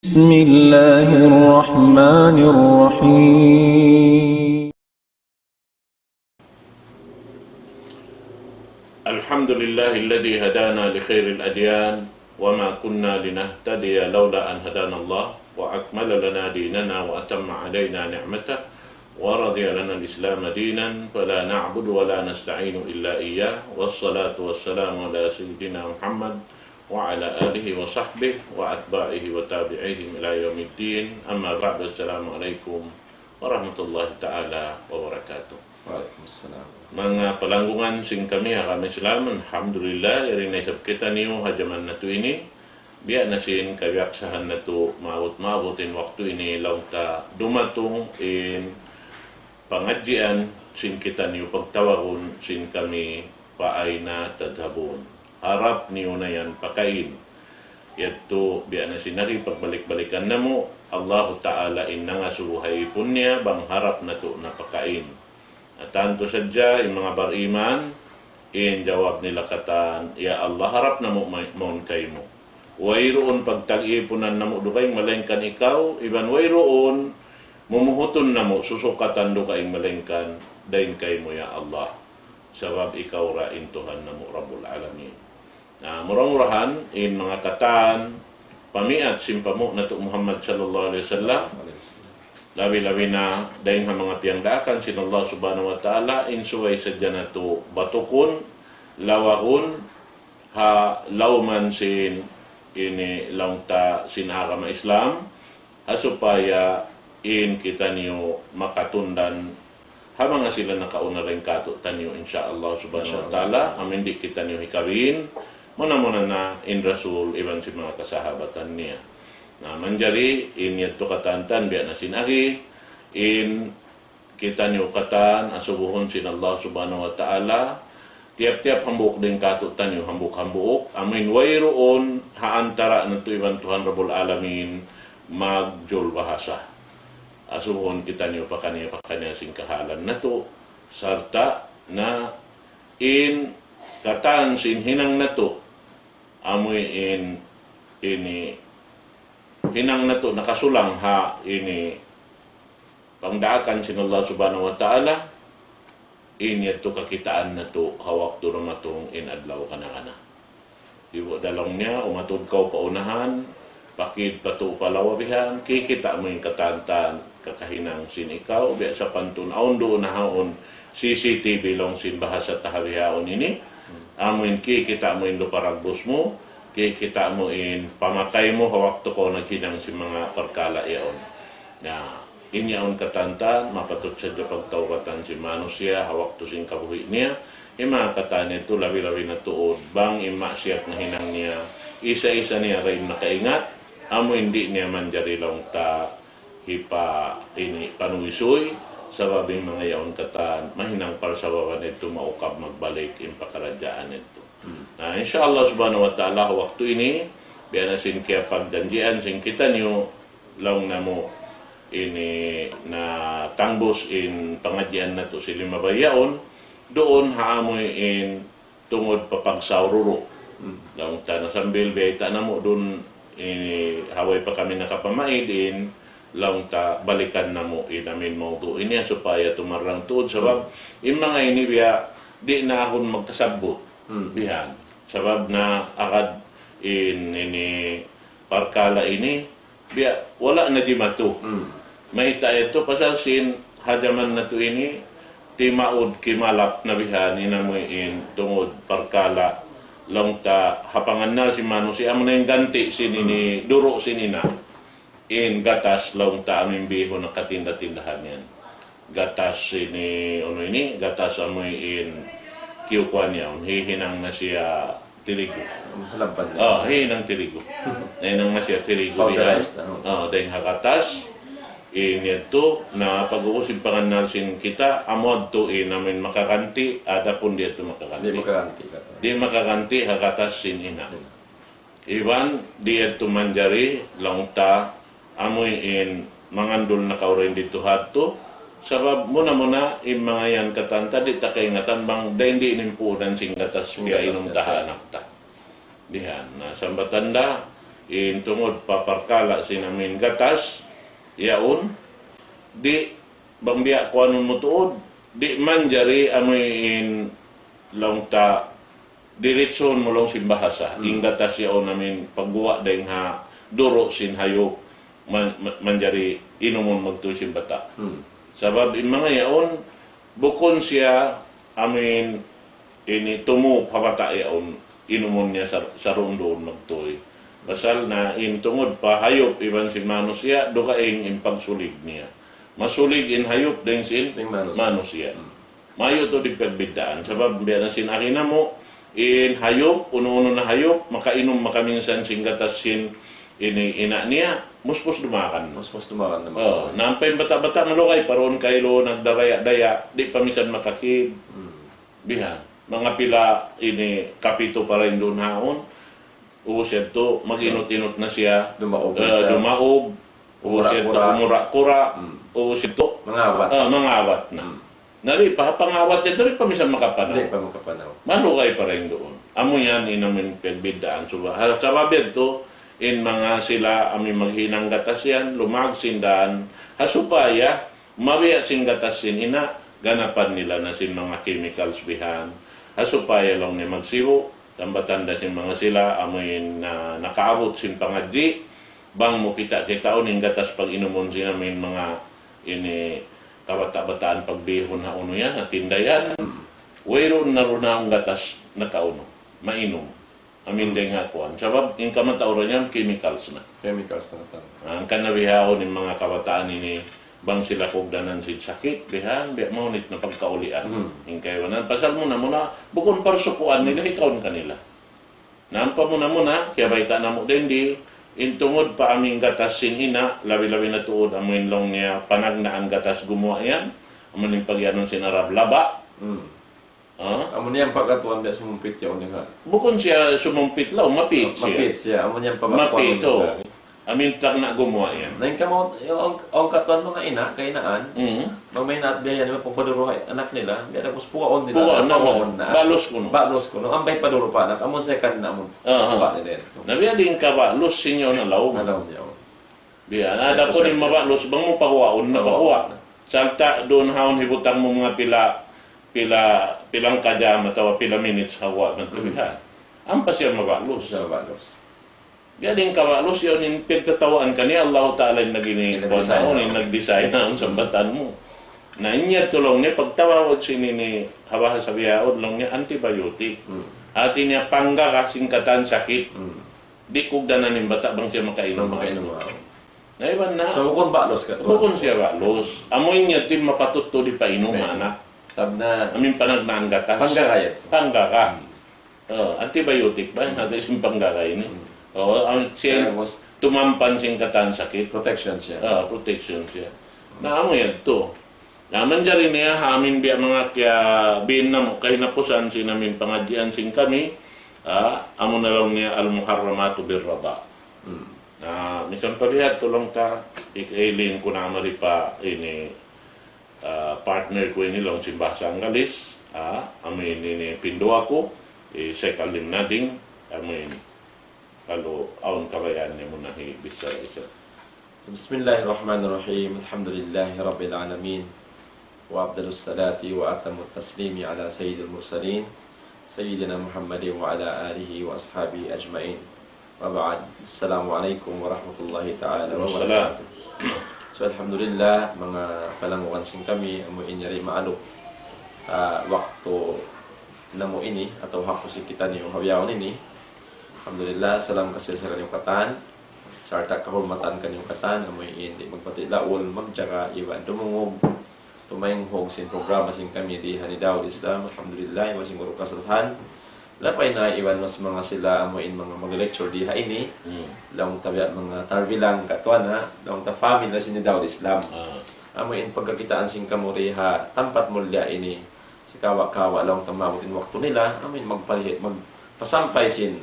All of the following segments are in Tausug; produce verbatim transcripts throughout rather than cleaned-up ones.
بسم الله الرحمن الرحيم. الحمد لله الذي هدانا لخير الأديان وما كنا لنهتدي لولا أن هدانا الله وأكمل لنا ديننا وأتم علينا نعمته ورضي لنا الإسلام دينا فلا نعبد ولا نستعين إلا إياه والصلاة والسلام على سيدنا محمد وعلى آله وصحبه وأتباعه وتابعيهم إلى يوم الدين. أما بعد، السلام عليكم ورحمة الله تعالى وبركاته. Wa alaykum assalam. Manga palanggungan sin kami ha agama Islam, alhamdulillah, yari na isab kitaniyu ha jaman natu' ini. Biya' na sin kabiyaksahan natu', maabut-maabut in waktu ini, laung ta dumatung in pangadjian sin kitaniyu, pagtawagun sin kami, فأين تذهبون. Harap niyu na yan pakain. Yadtu, biya' na sin agi pagbalik-balikan namu', Allahu Ta'ala in nangasubu ha ipun niya, bang harap natu' na pakain. Na tantu sadja, in manga bariman, in jawab nila katan, "Ya Allah, harap namu' may-, mawn kaymu. Wayruun pagtag-ipunan namu' dugaing malaingkan ikaw, iban wayruun mumuhutun namu', susukatan dugaing malaingkan dayn kaymu, ya Allah. Sabab ikaw ra in Tuhan namu' Rabbul Alamin." Na, mura-murahan, in manga katan, pamiat sin panghu' natu' Muhammad sallallahu alayhi wasallam, labi-labi na dayn ha manga piyangdaakan sin Allah Subhanahu wa Ta'ala, in subay sadja natu' batukun, lawagun, ha lawman sin ini laung ta sin agama Islam, ha supaya in kitaniyu makatundan ha manga sila nakauna dayn kātu'niyu, insya Allah Subhanahu wa Ta'ala, amu in di' kitaniyu hikabin, muna-muna na in Rasul iban sin manga kasahabatan niya. Na, manjari in yadtu katan-katan biya' na sin agi, in kitaniyu katan asubuhun sin Allah Subhanahu wa Ta'ala, tiyap-tiyap hambuuk dayn kātu'niyu, hambuuk-hambuuk, amu in wayruun ha antara' natu' iban Tuhan Rabbul Alamin magjul bahasa. Asubuhun kitaniyu pakaniya-pakaniya sin kahālan natu', sarta' na in katan sin hinang natu', amu in ini hinang natu' nakasulang ha ini pangdaakan sin Allah Subhanahu wa Ta'ala, in yadtu kakitaan natu' ha waktu dumatung in adlaw kana-kana. Ibu da laung niya, umatud kaw pa unahan, pakid pa tuu pa lawa bihan, kikita' mu in katan-katan kakahinang sin ikaw, biya' sapantun awn duun na haun C C T V laung sin bahasa ta ha bihaun ini, amu in kikita' mu in lupa dagbus mu, kikita' mu in pamakay mu ha waktu kaw naghinang sin manga parkala' yaun. Na, in yaun katan-katan, mapatut sadja pagtawbatan sin manusiya' ha waktu sin kabuhi' niya. In manga katan yadtu, labi-labi na tuud, bang in maksiyat nahinang niya, isa-isa niya da in nakaingat, amu in di' niya manjari laung ta hipa-, ini, panuysuy, sabab in manga yaun katan, mahinang parsababan yadtu maukab magbalik in pakaradjaan yadtu. Hmm. Na, insya Allah Subhanahu wa Ta'ala, waktu ini, biya' na sin kiyapagjanjian sin kitaniyu, laung namu' ini na tangbus in pangadjian natu' sin limabay yaun, duun ha amuin tungud pa pagsaururu. Hmm. Laung ta na sambil biyayta' namu' duun, ini, ha way pa kami nakapamaid in, laung ta balikan namu' in amuin mawdu' ini supaya tumarrang tuud. Sabab, hmm, in manga ini biya' di' na ahun magkasabbut. Hmm. Bihan. Sabab na agad in ini parkala' ini, biya' wala' na jimatu. Hmm. Mayta' yadtu pasal sin ha jaman natu' ini, timaud kimalap na bihan in amuin tungud parkala', laung ta ha pangannal sin manusiya', amu na in ganti' sin ini, hmm, duru' sin ina. In gatas laung ta amuin bihun ha katinda-tindahan yan. Gatas ini, unu ini, gatas amuin kiyukuan yaun, hihinang na siya tirigu. Laban. Oh, hihinang tirigu. Hihinang na siya tirigu. Pawderized, diyan. Oh, dayn ha gatas. In yadtu, na pag-ubus in pangannal sin kita, amu yadtu in amuin makaganti', adapun di' yadtu makaganti'. Di' makaganti', kata. Di' makaganti' ha gatas sin ina. Hmm. Iban di' yadtu manjari laung ta amuin mangandul na kaw dayn didtu ha yadtu. Sabab muna-muna in manga yan katan ta di' ta kaingatan bang dayn di' in puunan sin gatas piyainum ta ha anak ta. Bihan. Na, sambatan da, in tungud pa parkala' sin amuin gatas, yaun, di' bang biya' kuanun mu tuud, di' manjari amuin laung ta diritsuhun mu laung sin bahasa, Hmm. in gatas yaun amuin pagguwa' dayng ha duru' sin hayup, man-, man-, manjari inumun magtuy sin bata'. Hmm. Sabab in manga yaun, bukun siya amuin ini tumu' pa bata' yaun, inumun niya sar-, sarundun magtuy. Pasal na in tungud pa hayup iban sin manusiya', dugaing in pagsulig niya. Masulig in hayup dayng sin Dayng manusiya'. manusiya'. Hmm. Mayu' tuud in pagbiddaan. Sabab biya' na sin agi namu', in hayup, unu-unu na hayup, makainum makaminsan sin gatas sin ini ina' niya, muspus dumagan. Muspus dumagan na. Oh, na ampa in bata'-bata' malugay pa duun kailu, nagdaraya-daya, di' pa minsan makakid. Hmm. Bihan. Manga pila ini kapitu pa rin duun haun. Ubus yadtu, mag-inut-inut na siya. Dumaug na Eh, siya. dumaug. Ubus yadtu, Kumura-kura. kumura-kura. Hmm. Ubus yadtu, Mangawat. ah, mangawat na. Hmm. Na di' pa, pangawat yadtu, di' pa minsan makapanaw. Di' pa makapanaw. Malugay pa rin duun. Amu yan in amuin pagbiddaan. Suba-, ha, sabab yadtu, in manga sila amuin maghinang gatas yan, lumag sin daan. Ha supaya, mabiya' sin gatas sin ina', ganapan nila na sin manga chemicals bihan. Ha supaya laung niya magsibu', tambatan da sin manga sila, amuin na nakaabut sin pangadji', bang mu kita-kitaun in gatas pag-inumun sin amuin manga ini kabata'-bataan pagbihun ha unu yan, ha tinda yan. Wayruun na duun na in gatas nakaunu, mainum. Amuin dayng ha kuwan. Sabab, in kamatauran yan, chemicals na. Chemicals na katan. Ah, hangkan na bihaun in manga kabataan ini, bang sila kugdanan sin sakit, bihan, biya' mahunit na pagkaulian. Hmm. In kaibanan, pasal muna-muna, bukun parsukuan nila, hikaun kanila. Na ampa muna-muna, kiyabayta' namu' dindi, in tungud pa amuin gatas sin ina', labi-labi na tuud amuin laung niya, panagnaan gatas gumuwa' yan, amuin pag-iyanun sin Arab laba. Hmm. Ha? Amu niya in pagkatuan biya' sumumpit yaun niya. Bukun siya sumumpit laung, mapit siya. Mapit siya. Amu niya in pagkatuan Mapit, niya. oh. Amuin tagna' gumuwa' yan. Na in kamu, yung, ang, ang katuan manga ina', kainaan, Mm. manga ina' at biya' yan, yung pagpaduru ha anak nila, biya' na kus pukaon nila, Pukaon na, pukaon na. Balus kunu'. Balus kunu'. Ampay paduru pa anak, amu second na amu. Aha. Pukaon nila yan. Na biya' diin ka balus, sin yaun na laung. Na laung yaun. Biya', na Ay, adapun in mabalus, bang mu pahuwaun na, Pahuwaun pahuwa'. na. Sarta' duun haun hibutang mu manga pila, pila, pilang kajam atawa pila minutes ha guwa' man Hmm. tubihan. Ampa siya mabalus. Siya mabalus. Biya' diin ka balus, yaun in pagtatawaan kaniya, Allahu Ta'ala in nagini-, Nagdesign kuwan na, na. in nagdesign na, ang sambatan mu. Na in yadtu laung niya, pagtawag sin ini, ha bahasa Bihaun laung niya, antibiotic. Hmm. Hati niya, panggara sin katan sakit. Hmm. Di' kugdanan in bata' bang siya makainum. Bang makainum, ah. Na iban na. So, bukun balus katuan. Bukun siya balus. Amu in yadtu in mapatut tuud di' painum, Painum. anak. Sabab na Amuin panagnaan gatas. Panggara yan. Panggara. Hmm. Oh, antibiotic ba? Hmm. Natu' sin panggara ini. Hmm. Oh, ang siya Kaya mas tumampan sin katan sakit. Protection siya. Ah, protection siya. Na amu yadtu. Na manjari niya ha amuin biya' manga kiyabin namu' kahinapusan sin amuin pangadjian sin kami, ah, amu na laung niya al-muharramatu bir-rada'. Hmm. Na minsan pa biya' ha yan laung ta, ik-, ilin ku na mari pa ini, ah, partner ku ini laung sin bahasa Anggalis, ah, amu ini ni pinduwa ku, hi Sheikh Alim Nading, amu ini. Kalu awn kabayaan niya muna hi bichara-bichara. بسم الله الرحمن الرحيم. الحمد لله رب العالمين. وأفضل الصلاة وأتم التسليم على سيد المرسلين سيدنا محمد وعلى آله وأصحابه أجمعين. وبعد. السلام عليكم ورحمة الله تعالى وبركاته. So, alhamdulillah, manga palanggungan sin kami, amu in yari maalup, ah, waktu namu' ini, atawa waktu sin kitaniyu ha bihaun ini. Alhamdulillah, salam kasi-lasa kaniyu katan. Sarta' kahurmatan kaniyu katan, amu in di' magpati laul, magjaga, iban dumungug, tumayunghug sin programa sin kami di ha ini Dawul Islam, alhamdulillah, iban sin guru kasalahan. Lapay na iban mas manga sila, amu in manga mag-lecture di ha ini, Hmm. laung ta biya' manga tarbilang katuan ha, laung ta family na sin Dawul Islam. Ah. Amu in pagkakitaan sin kamu di ha tampat mulliya ini, sikawa-kawa laung ta maabut in waktu nila, amu in magparihi-, magpasampay sin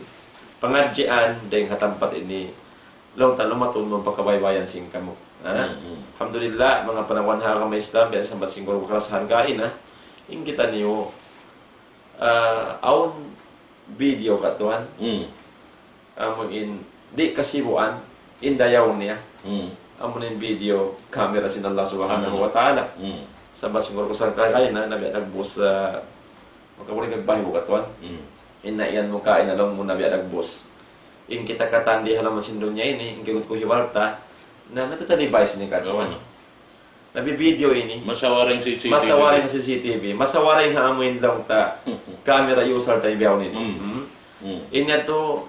pangadjian dayng ha tampat ini, laung ta lumatun mu pakabaybayan sin kamu. Ha? Hmm, hmm. Alhamdulillah, manga panagnaan ha agama Islam, biya' sambat sin guru kasalahan kaina, in kitaniyu, ah, awn video katuan. Hmm. Amu in di' kasibuan, in dayaw niya. Hmm. Amu in video camera sin Allah Subhanahu wa Ta'ala. Hmm. Sabab sin guru ku sa kagay na, nabi dagbus, ah, makabulig kag bahi bu katuan. Hmm. In na iyan mu ka, in along mu nabi dagbus. In kita katan di ha lawm sin dunya ini, in kigut ku hiwarta, na natata device ini katuan. Oo. Nabi video ini. Masawaring C C T V. Masawaring C C T V. Masawaring ha amu in laung ta. Camera usal ta ibiyaw ini. Hmm. Hmm. Hmm. Ini tu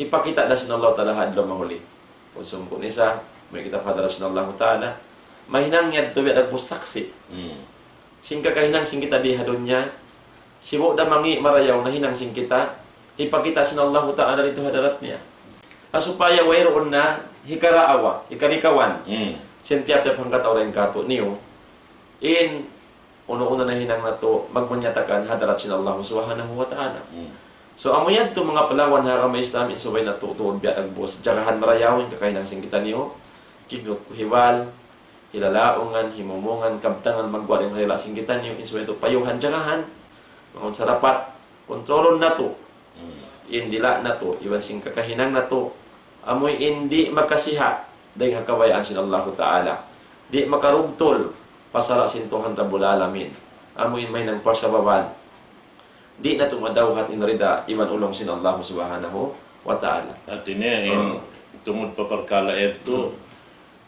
hipakita da sin Allah Ta'ala ha adlaw mahuli. Kung sumpun isa, may kita pa hadarat sin Allah Ta'ala. Mahinang niya tu biya' dagbus saksi'. Hmm. Sin kakahinang sin kita di ha dunya, sibu' da mangi' marayaw nahinang sin kita, hipakita sin Allahu Ta'ala didtu ha hadarat niya. Ha supaya wayruun na hikaraawa, hikalikawan. Hmm. Sin tiyap-tiyap hangkatau dayn kātu'niyu. In unu-unu nahinang natu', magmanyatakan ha hadarat sin Allah Subhanahu wa Ta'ala. Hmm. So, amu yadtu manga palawan ha agama Islam, in subay natu' tuud biya' dagbus, jagahan marayaw, in kakahinang sin kitaniyu, kignut kuhiwal, hilalaungan, himumungan, kabtangan, magguwa' dayn ha dila' sin kitaniyu, in subay natu' payuhan jagahan, bang unu sa dapat, kontrolun natu', hmm, in dila' natu', iban sin kakahinang natu', amu in di' makasiha, dayn ha kabayaan sin Allahu Ta'ala. Di' makarugtul, pa sara' sin Tuhan Rabbul Alamin. Amu in mahinang parsababan. Di' natu' madawhat in rida iban ulung sin Allah Subhanahu wa Ta'ala. Hati niya in, oo, tungud pa parkala' yadtu, hmm,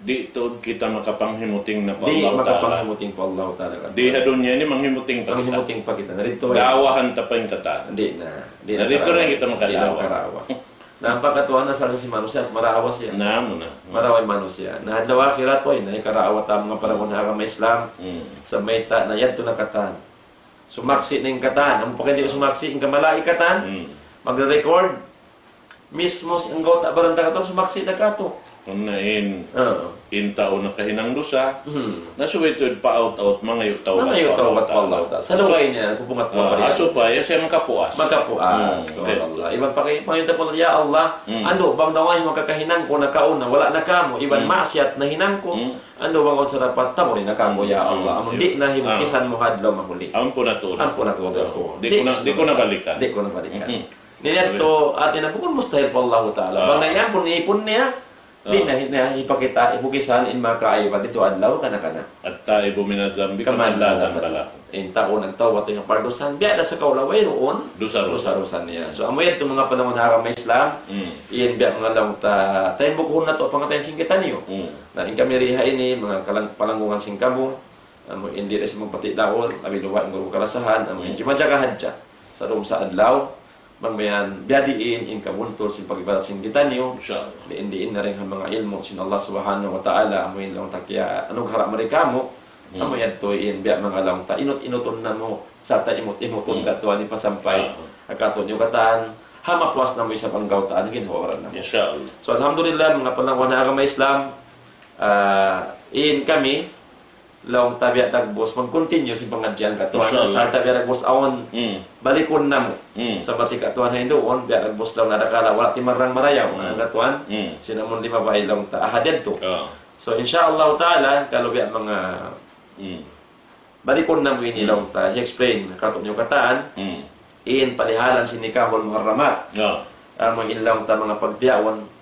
di' tuud kita makapanghimuting na pa Allah Ta'ala. Di' makapanghimuting pa Allah Ta'ala. Di ha dunya ini manghimuting pa kita. Manghimuting pa kita. Na didtu, dawahan ta pa in katan. Di' na. Di' na didtu na kita makadawa. Di' na makadawa. Na, ampa katuan na sa sin manusiya', marayaw siya. Na, muna. Marayaw in manusiya'. Na, adlaw akhirat, way na, hikaraawa ta manga palawan ha agama Islam. Hmm. Sa' mayta' na yadtu na katan. Sumaksi' na in katan. Amu pa kay di' sumaksi', in kamalaikatan. Hmm. Magre-record. Mismo sin anggawta' baran ta katan, sumaksi' na katu'. Unu na in, oo, in tau nakahinang dusa, hmm, na subay tuud pa-out-out, mangayu' tawbat. Mangayu' tawbat pa Allah Ta'ala. Sa' lugay niya, nagpupungat pa, ah, pariyan. Supaya siya makapuas. Makapuas. Hmm, subhanallah. Iban pa kay, pangayu' ta pa, "Ya Allah, hmm, andu' bang daw in manga kakahinang ku nakauna, wala' na kamu, iban, hmm, maksiyat nahinang ku, hmm, andu' bang unu sa dapat, taburi na kamu, ya Allah. Hmm. Amun di' na himukisan mu ha adlaw mahuli. Ampun na tuud. Ampun na tuud aku. Di' ku na, di' ku na balikan. Di' ku na balikan." Hmm. Niya tu, hati niya bukun mustahil pa Allah Ta'ala. Ah. Bang na yan pun ipun niya, di' na, na hipakita', hipukisan in manga kaayuban didtu adlaw, kana-kana. التائب من الذنب كمن لا ذنب له. In tau nagtawbat dayn ha pardusahan, biya' da sa kaula wayruun dusa-dusa niya. So, amu yadtu manga palawan ha agama Islam, hmm, in biya' manga laung ta, taymanghud natu' pangatayan sin kitaniyu. Hmm. Na, in kami di ha ini, manga kalang-, palanggungan sin kamu, amu in di' da isab magpati' daun, abi luwa' in guru kalasahan, amu in, hmm, jimajaka hadja. Sa' dum sa adlaw, bang mayan, biya' diin in kabuntul sin pag-ibadat sin kitaniyu. Insya Allah. Diin-diin na dayn ha manga ilmu' sin Allah Subhanahu wa Ta'ala, amu in laung ta kiya, anu, harap mari kamu, hmm, amu yadtu in biya' manga laung ta, inut-inutun namu', sarta' imut-imutun, hmm, katuan ipasampay. Ah. Ha katu'niyu katan, ha mapuas namu' isab anggawtaan, ginhawa-baran namu'. Insya Allah. So, alhamdulillah, manga palawan ha agama Islam, ah, in kami, laung ta biya' dagbus, mag-continue sin pangadjian katuan. Insya Allah. Sarta' biya' dagbus awn, hmm, balikun namu'. Hmm. Sabab ti katuan ha induun, biya' dagbus laung na dakala', wala' timarrang marayaw. Hmm. Katuan, hmm, sin amun limabay laung ta, ahad yadtu. Ah. So, insya Allah Ta'ala, kalu biya' manga, hmm, balikun namu' ini, hmm, laung ta, i-explain katu'niyu katan, hmm, in palihalan sin nikahul muharramat. Ah. Amu in laung ta manga pagbiyaun,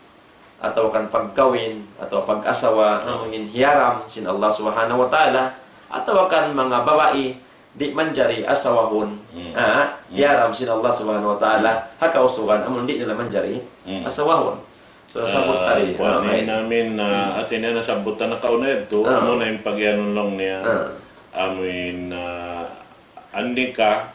atawa kan pagkawin, atawa pag-asawa, amu in hiyaram sin Allah Subhanahu wa Ta'ala, atawa kan manga babai, di' manjari asawahun, hmm, ah, hmm, hiyaram sin Allah Subhanahu wa Ta'ala, hmm, ha kausugan, amun di' nila manjari, hmm, asawahun. So, ah, sabut tari, kuwan, ah, in amin, ah, hmm, hati niya nasabbut na nakauna yadtu, ah, amu na in pagiyanun laung niya, ah, amu in, ah, an-nikah,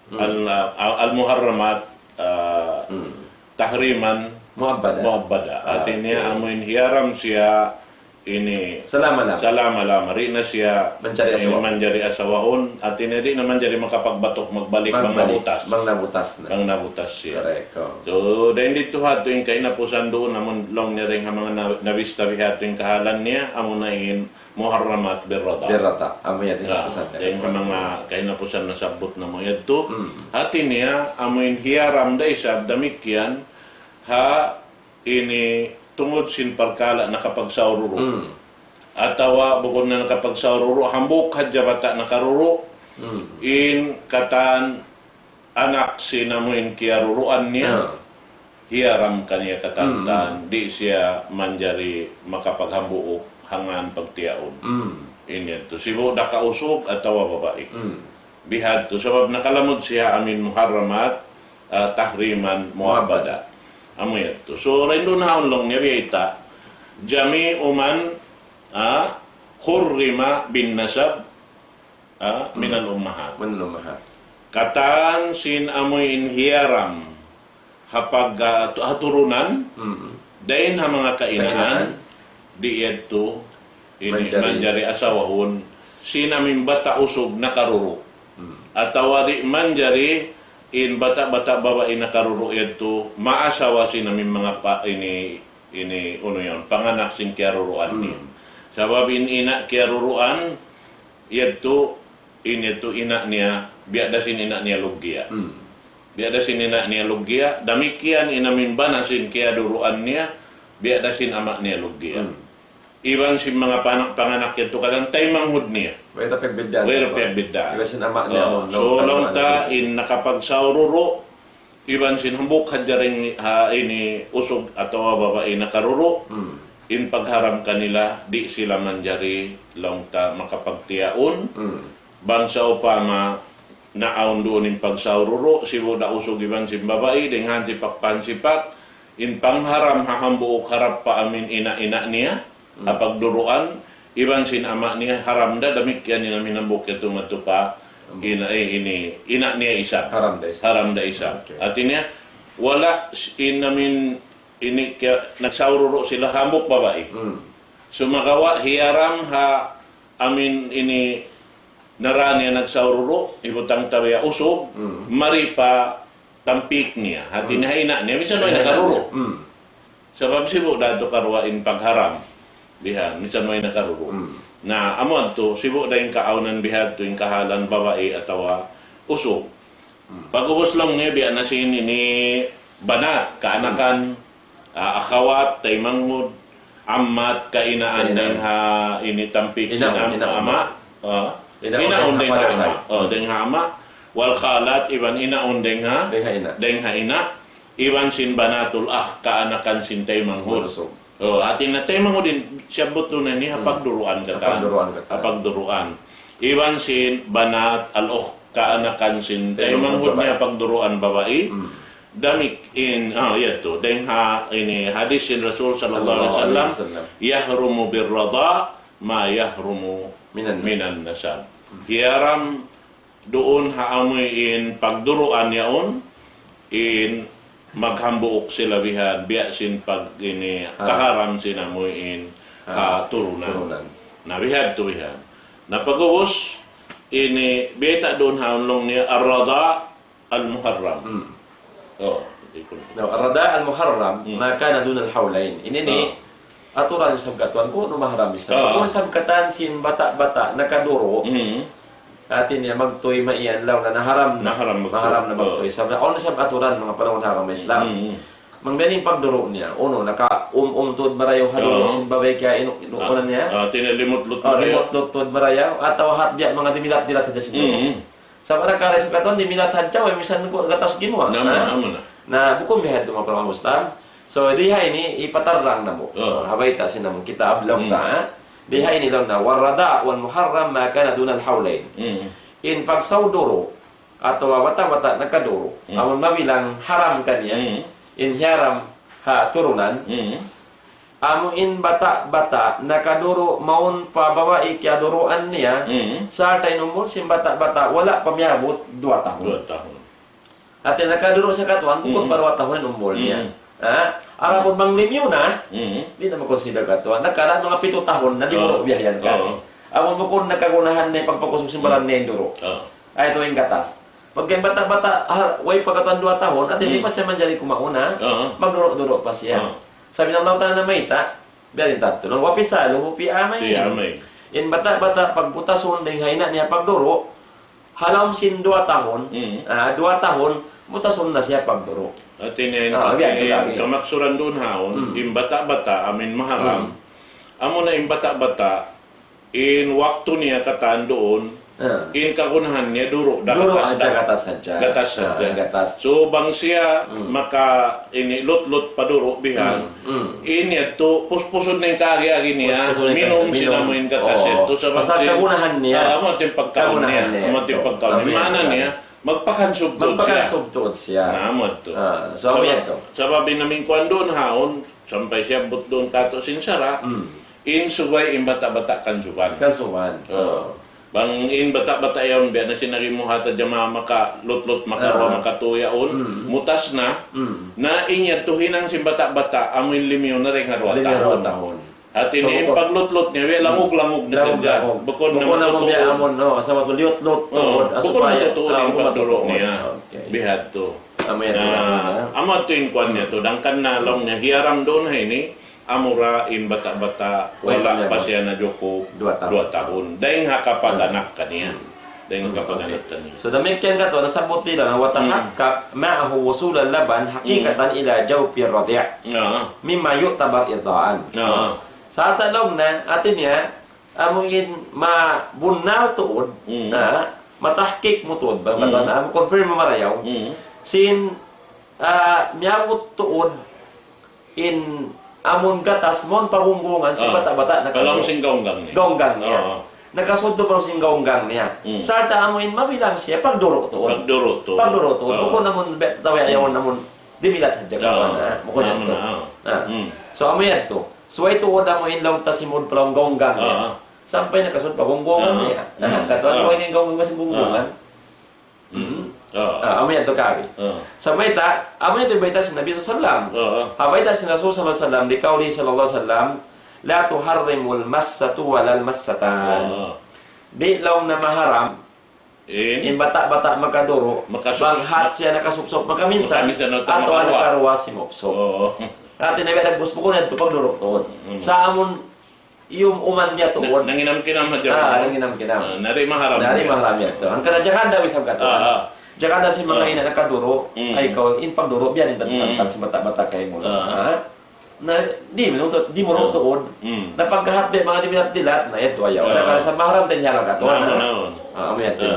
hmm, al-, al-, al-muharramat, ah, hmm, tahriman muabbada. Muabbada. Ah, hati niya, okay, amu in hiyaram siya ini salama-lama. Salama-lama. Di' na siya manjari, ini, asawahun. Manjari asawahun. Hati niya di' na manjari makapagbatuk, magbalik, magbalik, bang nabutas. Bang nabutas na. Bang nabutas siya. Correct, oh. So, dayn didtu ha yadtu in kahinapusan duun, amun laung niya dayn ha manga na-, nabista biha' ha yadtu in kahalan niya, amu na in muharramat birrada. Birrada. Amu yadtu in, ah, kahinapusan. Dayn ha manga kahinapusan nasabbut namu' yadtu. Hmm. Hati niya, amu in hiyaram da isab damikkiyan, ha ini tungud sin parkala' nakapagsawruru'. Hmm. Atawa bukun na nakapagsawruru', hambuuk hadja bata' nakaruru', hmm, in katan anak sin amu in kiyaruruan niya. Ah. hiyaram kaniya katan-katan, di' siya manjari makapaghambuuk hangkan pagtiyaun. Mm. Ini yadtu. Sibu' da ka usug atawa babai. Mm. Bihadtu. Sabab nakalamud siya amin muharramat, ah, tahriman muabbada. Amu yadtu. So, rindu na laung niya biyayta'. Jami'u man, ah, hurrima bin nasab, ah, minal ummahat. Minal ummahat. Katan sin amuin hiyaram ha pag-, ah, tu-, ha turunan, dayn ha manga kainaan, di' yadtu ini manjari asawahun sin amin bata' usug nakaruru'. Atawa di' manjari in bata'-bata' babai nakaruru' yadtu maasawa sin amin manga pa-, ini, ini unu yan, panganak sin kiyaruruan niya. Sabab in ina' kiyaruruan, yadtu, in yadtu ina' niya, biya' da sin ina' niya luggiya. Biya' da sin ina' niya luggiya, damikkiyan in amin bana sin kiyaruruan niya, biya' da sin ama' niya luggiya. Iban sin manga panak-, panganak yadtu katan taymanghud niya. Wayruun piyagbiddaan. Wayruun piyagbiddaan. Iban sin ama' niya. Oh, so, laung ta in nakapagsaururu', iban sin hambuuk hadja dayn ha ini usug atawa babai nakaruru', in pagharam kanila, di' sila manjari laung ta makapagtiyaun. Bang sawpama naawn duun in pagsaururu', sibu' da usug iban sin babai, dayn ha hansipak-pansipak, in pangharam ha hambuuk harap pa amin ina'-ina' niya, ha pagduruan, iban sin ama' niya, haram da, damikkiyan in amin hambuuk yadtu madtu pa ina', eh, ini, ina' niya isab. Haram da isab. Haram da isab. Okay. Hati niya, wala' s-, in amin ini kiya-, nagsaururu' sila hambuuk babai. Sumagawa' hiyaram ha amin ini nara niya nagsaururu', hibutang ta biya' usug, mari pa tampik niya. Hati niya ha ina' niya, minsan way nakaruru'. Sabab sibu' da tu karuwa in pagharam. Bihan, minsan way nakaruru'. Na, amu yadtu, sibu' da in kaawnan bihadtu, in kahalan babai atawa usug. Pag'ubus laung niya, biya' na sin ini banat, kaanakan, ah, akhawat, taymanghud, ammat, kainaan, kainaan. Dayn ha ini tampik sin ama'. Inaun, inaun. Ah, inaun dayn ha ama'. Oh, dayn ha ama'. Wal khalat, iban inaun dayn ha, dayn ha ina'. Dayn ha ina'. Iban sin banatul akh, kaanakan sin taymanghud. Usug. Oh, hati niya taymanghud in, siyabbut na ini, ha pagduruan katan. Ha pagduruan katan. Ha pagduruan. Iban sin banat al-ukh, kaanakan sin taymanghud niya ha pagduruan babai. Damikkiyan, ah, yadtu. Dayn ha, ini hadis sin Rasul sallallahu alayhi wasallam, يحرم بالرضاع ما يحرم من النسب. Hiyaram duun ha amuin pagduruan yaun, in maghambuuk sila bihan, biya' sin pag ini kaharam sin amuin ha turunan. Na bihadtu bihan. Na pag'ubus, ini biyayta' duun ha laung niya الرضاع المحرم. Oh, di' ku. Now, الرضاع المحرم ما كان دون الحولين. Ini ini, aturan isab katan, ku'nu maharam isab. Ku'nu isab katan sin bata'-bata' nakaduru'. Hati niya magtuy mayan laung na haram na. Maharam magtuy. Maharam na magtuy. Sabab awn isab aturan manga panaw ha agama Islam. Bang biya' in pagduru' niya, unu, naka-um-um tuud marayaw ha duru' sin babai kiya inu-, inuunan niya. Ah, hati niya limutlut marayaw. Limutlut tuud marayaw. Atawa hat biya' manga dimilat-dilat hadja sin duru'. Sabab na kari sa katon, di' minat hadja, way misan ku gatas gimuwa'. Na, amu na, amu na. Na, bukun bihadtu manga panaw Islam. So, di ha ini, hipatarrang namu'. Oh. Ha bayta' sin namu', kitab laung ta, ha? Di ha ini laung na, والرضاع المحرم ما كان دون الحولين. In pagsaw duru', atawa bata'-bata' nakaduru', amun mabilang haram kaniya, in hiyaram ha turunan, amu in bata'-bata' nakaduru' mawn pa babai kiyaduruan niya, sarta' in umul sin bata'-bata' wala' pa miyabut duwa tahun. Duwa tahun. Hati nakaduru' sa katuan, bukun pa duwa tahun in umul niya. Ha? Adapun bang limiyu na, di' na makonsider katuan. Nakala manga pitu tahun na di' mu biya' yan ka. Amun bukun nakagunahan na in pagpakusug sin baran niya in duru'. Ay, atu in gatas. Pagka in bata'-bata', ha, way pa katuan duwa tahun, hati di' pa siya manjari kumauna, magduru'-duru' pa siya. Sabab in Allah Ta'ala namayta', biya' diin ta tuud, وفصاله في عامين. Fi amayn. In bata'-bata' pagbutasun dayn ha ina' niya pagduru', ha lawm sin duwa tahun, ah, duwa tahun, butasun na siya pagduru'. Hati niya in, in kamaksuran duun haun, in bata'-bata', amin maharam. Amu na in bata'-bata', in waktu niya katan duun, Ah. In kagunahan niya duru' da. Duru' gatas hadja, da. Gatas hadja. Ah, gatas. So, bang siya maka ini lutlut pa duru' bihan, in yadtu, puspusun na in kaagi-agi niya, minum sin amu in gatas yadtu. Sabab sin kagunahan niya. Ah, amu in pagkaun niya. Amu in pagkaun niya. Maana niya, magpakansub tuud siya. Magpakansub tuud siya. Na, amu yadtu. Ah, so, amu yadtu. Sabab in amu in kuwan duun haun, sampay siyabbut duun katu' sin sara', in subay in bata'-bata' kansuban. Kansuban. Oo. Bang in bata'-bata' yaun, biya' na sin agi mu ha ta jama maka lutlut, maka duwa, maka tū yaun, mutas na. Na in yadtu hinang sin bata'-bata', amu in limiyu na dayn ha duwa tahun. Hati niya in paglutlut niya, biya' langug-langug na sadja. Bukun na matutuud. Bukun na matutuud in pagduru' niya. Bihadtu. Amu yadtu in kuwan niya tu. Hangkan na laung niya, hiyaram duun ha ini, amura in bata'-bata', wala' pa siya najukup duwa tahun. Dayn ha kapag-anak kaniya. Dayn ha kapag-anak kaniya. So, damikkiyan katu', nasabbut nila, وتحقق معه وصول اللبن حقيقة إلى جوف الرضيع مما يعتبر إرضاعا. Sarta' laung niya, hati niya, amu in mabunnal tuud, matahkik mu tuud, bang katu' na, amu confirm mu marayaw. Sin, ah, miyabut tuud in amun gatas mawn pa gunggungan sin bata'-bata' na. Pa lawm sin gaunggang niya. Gaunggang niya. Oo. Nakasud pa lawm sin gaunggang niya. Sarta' amu in mabilang siya pagduru' tuud. Pagduru' tuud. Pagduru' tuud. Oo. Bukun amun biya' tatawi' yaun amun dimilat hadja kawan, ha. Bukun yadtu. So, amu yadtu. So, way tuud amu in laung ta simud pa lawm gaunggang niya. Sampay nakasud pa gunggungan niya. Na, katu' amu in gaunggang sin gunggungan. Ah, amu yadtu kari. Sa' mayta', amu yadtu bayta' sin Nabi sallallahu alayhi wasallam. Ha bayta' sin Rasul sallallahu alayhi wasallam, لقوله صلى الله عليه وسلم: لا تحرم المسة ولا المستان. Di' laung niya maharam in bata'-bata' makaduru', bang hat siya nakasupsup makaminsan, atawa nakaruwa simupsup. Hati niya biya' dagbus bukun yadtu pagduru' tuud. Sa' amun iyum-uman niya tuud. Nanginam-kinam hadja. Ah, nanginam-kinam. Ah, na di' maharam. Na di' maharam yadtu. Hangkan na jakanda isab katu'. Ah, ah. Jakanda sin manga ina' nakaduru', ay kaw, in pagduru', biya' diin tantang sin bata'-bata' kaymu. Ah. Na, di' mu tuud, di' mu tuud. Na pagka hat biya' manga dilat-dilat, na yadtu ayaw. Na, karna' sa' maharam ta in hiyalang katu'. Na, na. Ah, amu yadtu.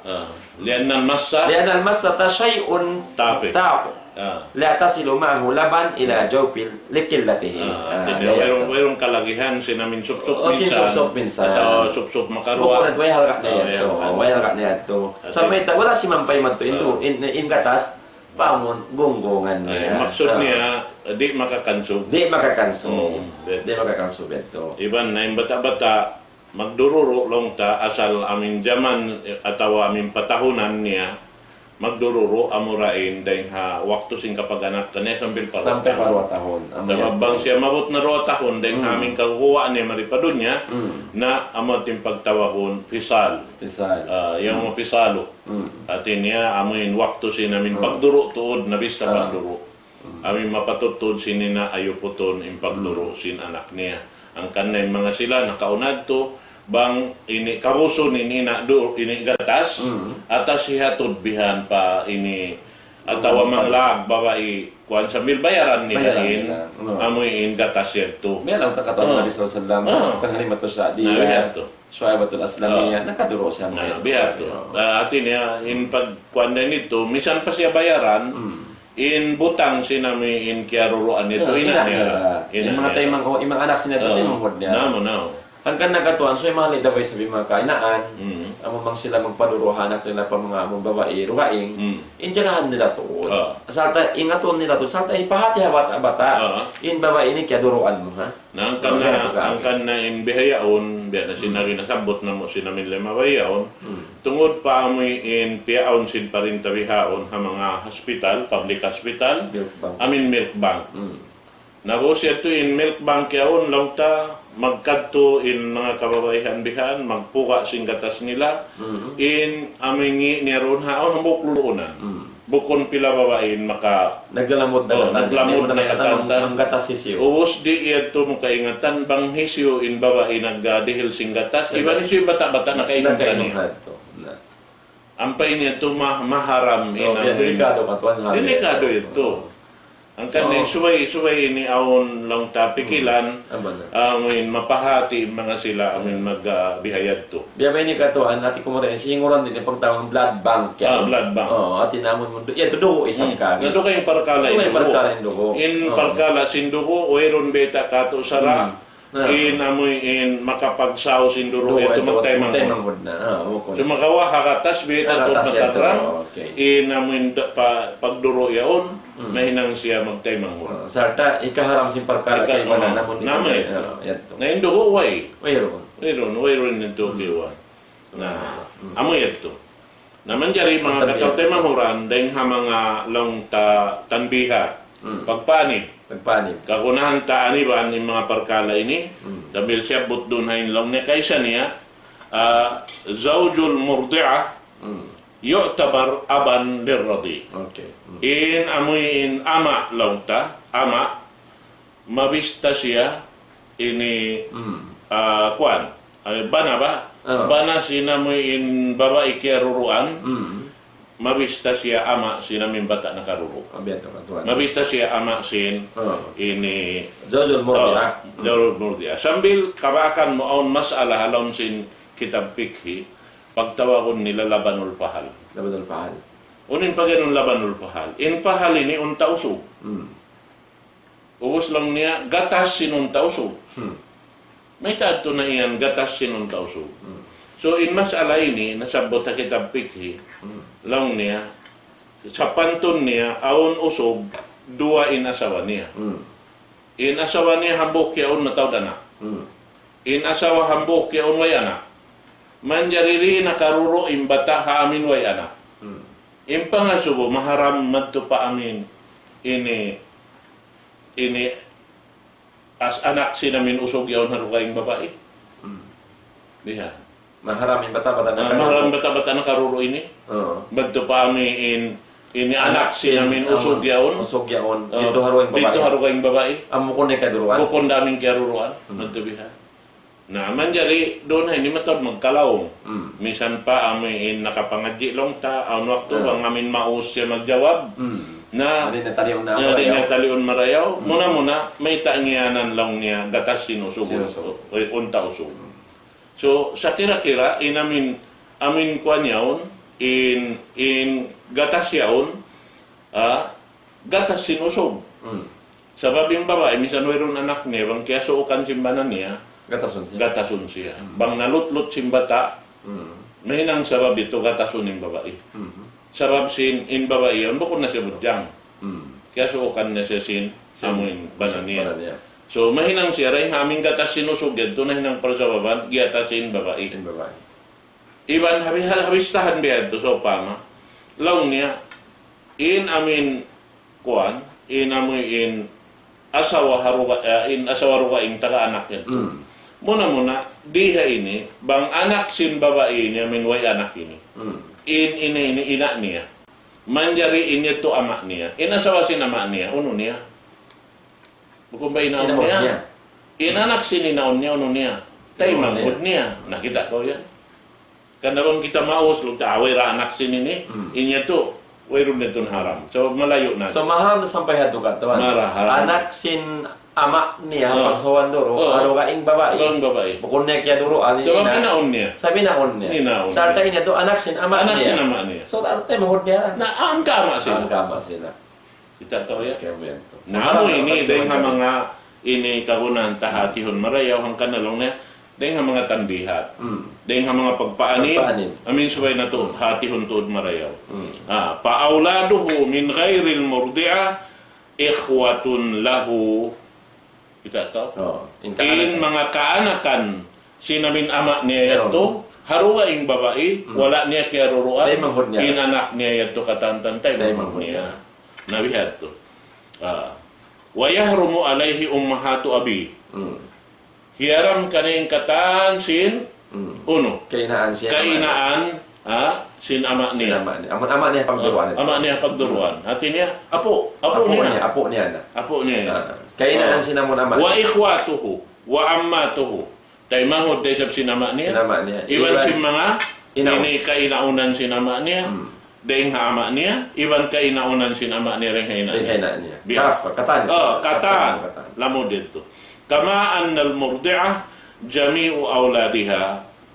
Ah. لأن المسة لأن المسة شيء طافئ. طافئ. Ah. لا تصل معه لبن إلى جوف لقلته. Ah, hati niya, wayruun, wayruun kalagihan sin amu in supsup minsan. Supsup minsan. Atawa supsup makaruwa. Bukun na way halga' niya yadtu. Way halga' niya yadtu. Sa' mayta', wala' simampay madtu in, in gatas, pa amun gunggungan niya. Maksud niya, di' makakansub. Di' makakansub. Di' makakansub yadtu. Iban na in bata'-bata', magdururu' laung ta asal amu in jaman, eh, atawa amu in patahunan niya, magdururu' amura in dayn ha waktu sin kapag-anak kaniya sampay pa duwa tahun. Sampay pa duwa tahun. Sabab bang siya maabut na duwa tahun dayn ha amu in kaguwa' niya mari pa dunya, na amu in pagtawagun fisal. Fisal. Ah, يوم فصاله. Hati niya, amu in waktu sin amu in pagduru' tuud na biya' sa pagduru'. Amu in mapatut tuud sin ina' ayuputun in pagduru' sin anak niya. Hangkan na in manga sila nakauna yadtu, bang ini kabusun in ina' du, ini gatas, atas hihatud bihan pa ini, atawa manglaag babai, kuwan sambil bayaran nila in, amu in gatas yadtu. Biya' laung ta katan Nabi sallallahu alayhi wasallam, kan Halimatus Sa'diyah. Na, biya' yadtu. Suwaibatul Aslamiyah, nakaduru' siya. Na, biya' yadtu. Ah, hati niya, in pagkuwan dayn ditu, misan pa siya bayaran, in butang sin amu in kiyaruruan yadtu, ina' niya. Ina' niya. In manga taymanghud, in manga anak sin yadtu, taymanghud niya. Namu, namu. Hangkan na katuan, subay mahal da isab in manga kainaan. Amu bang sila magpaduru' ha anak nila pa manga amu babai, dugaing. In jagahan nila tuud. Sarta' ingatun nila tuud, sarta' ipahati ha bata'-bata'. In babai ini kiyaduruan mu, ha? Na hangkan na, hangkan na in bihaun, biya' na sin agi nasabbut namu' sin amu in lima bihaun. Tungud pa amu in piyaun sin parinta bihaun ha manga hospital, public hospital, amu in milk bank. Na ubus yadtu in milk bank yaun, laung ta, magkadtu in manga kababaihan bihan, magpuga' sin gatas nila, in amu in ngi' niya duun haun, hambuuk luluunan. Bukun pila babai in maka... Naglamud na katan. Naglamud na katan. Manggatas hisiyu. Ubus di' yadtu mu kaingatan bang hisiyu in babai nagdihil sin gatas. Iban hisiyu in bata'-bata' nakainum kaniya. Nakainum na yadtu. Na. Ampa in yadtu ma-, maharam. So, in amu in delikado katuan. Delikado yadtu. Hangkan in subay, subay ini awn laung ta pikilan, amin mapahati in manga sila, amin mag, ah, bihayadtu. Biya' ba ini katuan, ati ku mata, singuran din in pagtawag blood bank, ah, blood bank. Oo, ati namun mundo. Iya, tu dugu isab kami. Na dugu in parkala' in dugu. In parkala' sin dugu, wayruun bayta' katu' sara'. In amuin makapagsaw sin duru' yadtu magtaymanghud. Magtaymanghud na. Ah, bukun. So, makawa' ha katas, bayta' tu matadrang. In amuin da-, pa-, pagduru' yaun, mahinang siya magtaymanghud. Ah, sarta' ikaharam sin parkala' kaibanan, namun nama yadtu. Na in dugu' way. Wayruun. Wayruun, wayruun yadtu kiyawa'. Na, amu yadtu. Na manjari manga kataw-taymanghuran, dayng ha manga laung ta tanbihat. Pagpaanib. Pagpaanib. Kagunahan ta aniban in manga parkala' ini, sambil siyabbut duun ha in laung niya kaisa niya, ah, zawjul murdi'ah yu'tabar aban lirradi'. Okay. In amuin ama' laung ta, ama', mabista siya ini, ah, kuwan, ah, bana ba? Bana sin amuin babai kiyaruruan, mabista siya ama' sin amuin bata' nakaruru'. Mabista siya ama' sin ini, zawjul murdi'ah. Zawjul murdi'ah. Sambil kabaakan mu awn mas'ala ha lawm sin kitab fikhi, pagtawagun nila labanul fahal. Labanul fahal. Unu in pag'iyanun labanul fahal? In fahal ini unta' usug. Ubus laung niya, gatas sin unta' usug. Mayta' tuud na iyan gatas sin unta' usug. So, in mas'ala ini, nasabbut ha kitab fikhi, laung niya, sapantun niya, awn usug, duwa in asawa niya. In asawa niya hambuuk yaun mataud anak. In asawa hambuuk yaun way anak. Manjari di' nakaruru' in bata' ha amin way anak. In pangasubu, maharam madtu pa amin ini ini as anak sin amin usug yaun ha dugaing babai. Biha. Maharam in bata'-bata' na, maharam bata'-bata' nakaruru' ini. Oo. Madtu pa amin ini anak sin amin usug yaun. Usug yaun. Didtu ha dugaing babai. Didtu ha dugaing babai. Amu bukun na kiyaruruan. Bukun da amin kiyaruruan. Madtu biha. Na, manjari duun ha ini mataud magkalaung. Misan pa amuin nakapangadji' laung ta, awn waktu bang amin maus siya magjawab. Na, di' niya taliun na, di' niya taliun marayaw. Muna-muna, mayta' ngiyanan laung niya gatas sin usug, unta' usug. So, sakira-kira, in amin, amin kuwan yaun, in, in gatas yaun, ah, gatas sin usug. Sabab in babai, misan wayruun anak niya, bang kiyasuukan sin bana niya, gatasun siya. Gatasun siya. Bang nalutlut sin bata', mahinang sabab yadtu gatasun in babai. Sabab sin in babai yaun, bukun na siya budjang. Kiyasuukan na siya sin amuin bana niya. So, mahinang siya, dayn ha amin gatas sin usug yadtu, nahinang parsababan, giyatas sin babai. In babai. Iban habi-, hal-, habistahan biya' yadtu, sawpama. Laung niya, in amin kuwan, in amuin asawa ha duga-, eh, in asawa dugaing taga anak yadtu. Muna-muna, di ha ini, bang anak sin babai ini, amin way anak ini. In, ini, ini, ina' niya. Manjari in yadtu ama' niya. In asawa sin ama' niya, unu niya? Bukun ba inaun niya? In anak sin inaun niya, unu niya? Taymanghud niya. Na, kita' kaw yan. Karna' bang kita maus, laung ta, ah, way ra anak sin ini, in yadtu, wayruun na yadtu haram. So, malayu' na. So, maharam na sampay hadtu katuan. Maharam. Anak sin ama' niya, pagsawan duru', ha dugaing babai. Dugaing babai. Bukun niya kiyaduruan, sabab inaun niya. Sabab inaun niya. Inaun niya. Sarta' in yadtu anak sin ama' niya. Anak sin ama' niya. So, taymanghud niya. Na, hangka ama' sila. Hangka ama' sila. Kita' kaw yan? Na, amu ini, dayng ha manga ini kagunahan ta hatihun marayaw, hangkan na laung niya, dayng ha manga tanbihat. Dayng ha manga pagpaanib, amin subay natu' hatihun tuud marayaw. Ah, فأولاده من غير المرضعة إخوة له. Kita' kaw? Oo. In manga kaanakan sin amin ama' niya yadtu, ha dugaing babai, wala' niya kiyaruruan, in anak niya yadtu katantan, taymanghud niya. Na biha' yadtu. Ah. ويحرم عليه أمهات أبيه. Hiyaram kaniya in katan sin unu? Kainaan sin ama' niya. Kainaan, ha? Sin ama' niya. Sin ama' niya. Amun ama' niya pagduruan. Ama' niya pagduruan. Hati niya, apu', apu' niya. Apu' niya, apu' niya na. Apu' niya. Ah, kainaan sin amun ama' niya. وإخواته وعماته. Taymanghud da isab sin ama' niya. Sin ama' niya. Iban sin manga ini kainaunan sin ama' niya. dayn ha ama' niya, iban kainaunan sin ama' niya dayn ha ina' niya. Dayn ha ina' niya. Biya'. Kafa, katan. Oh, katan. Katan, katan. Lamud yadtu. كما أن المرضعة جميع أولادها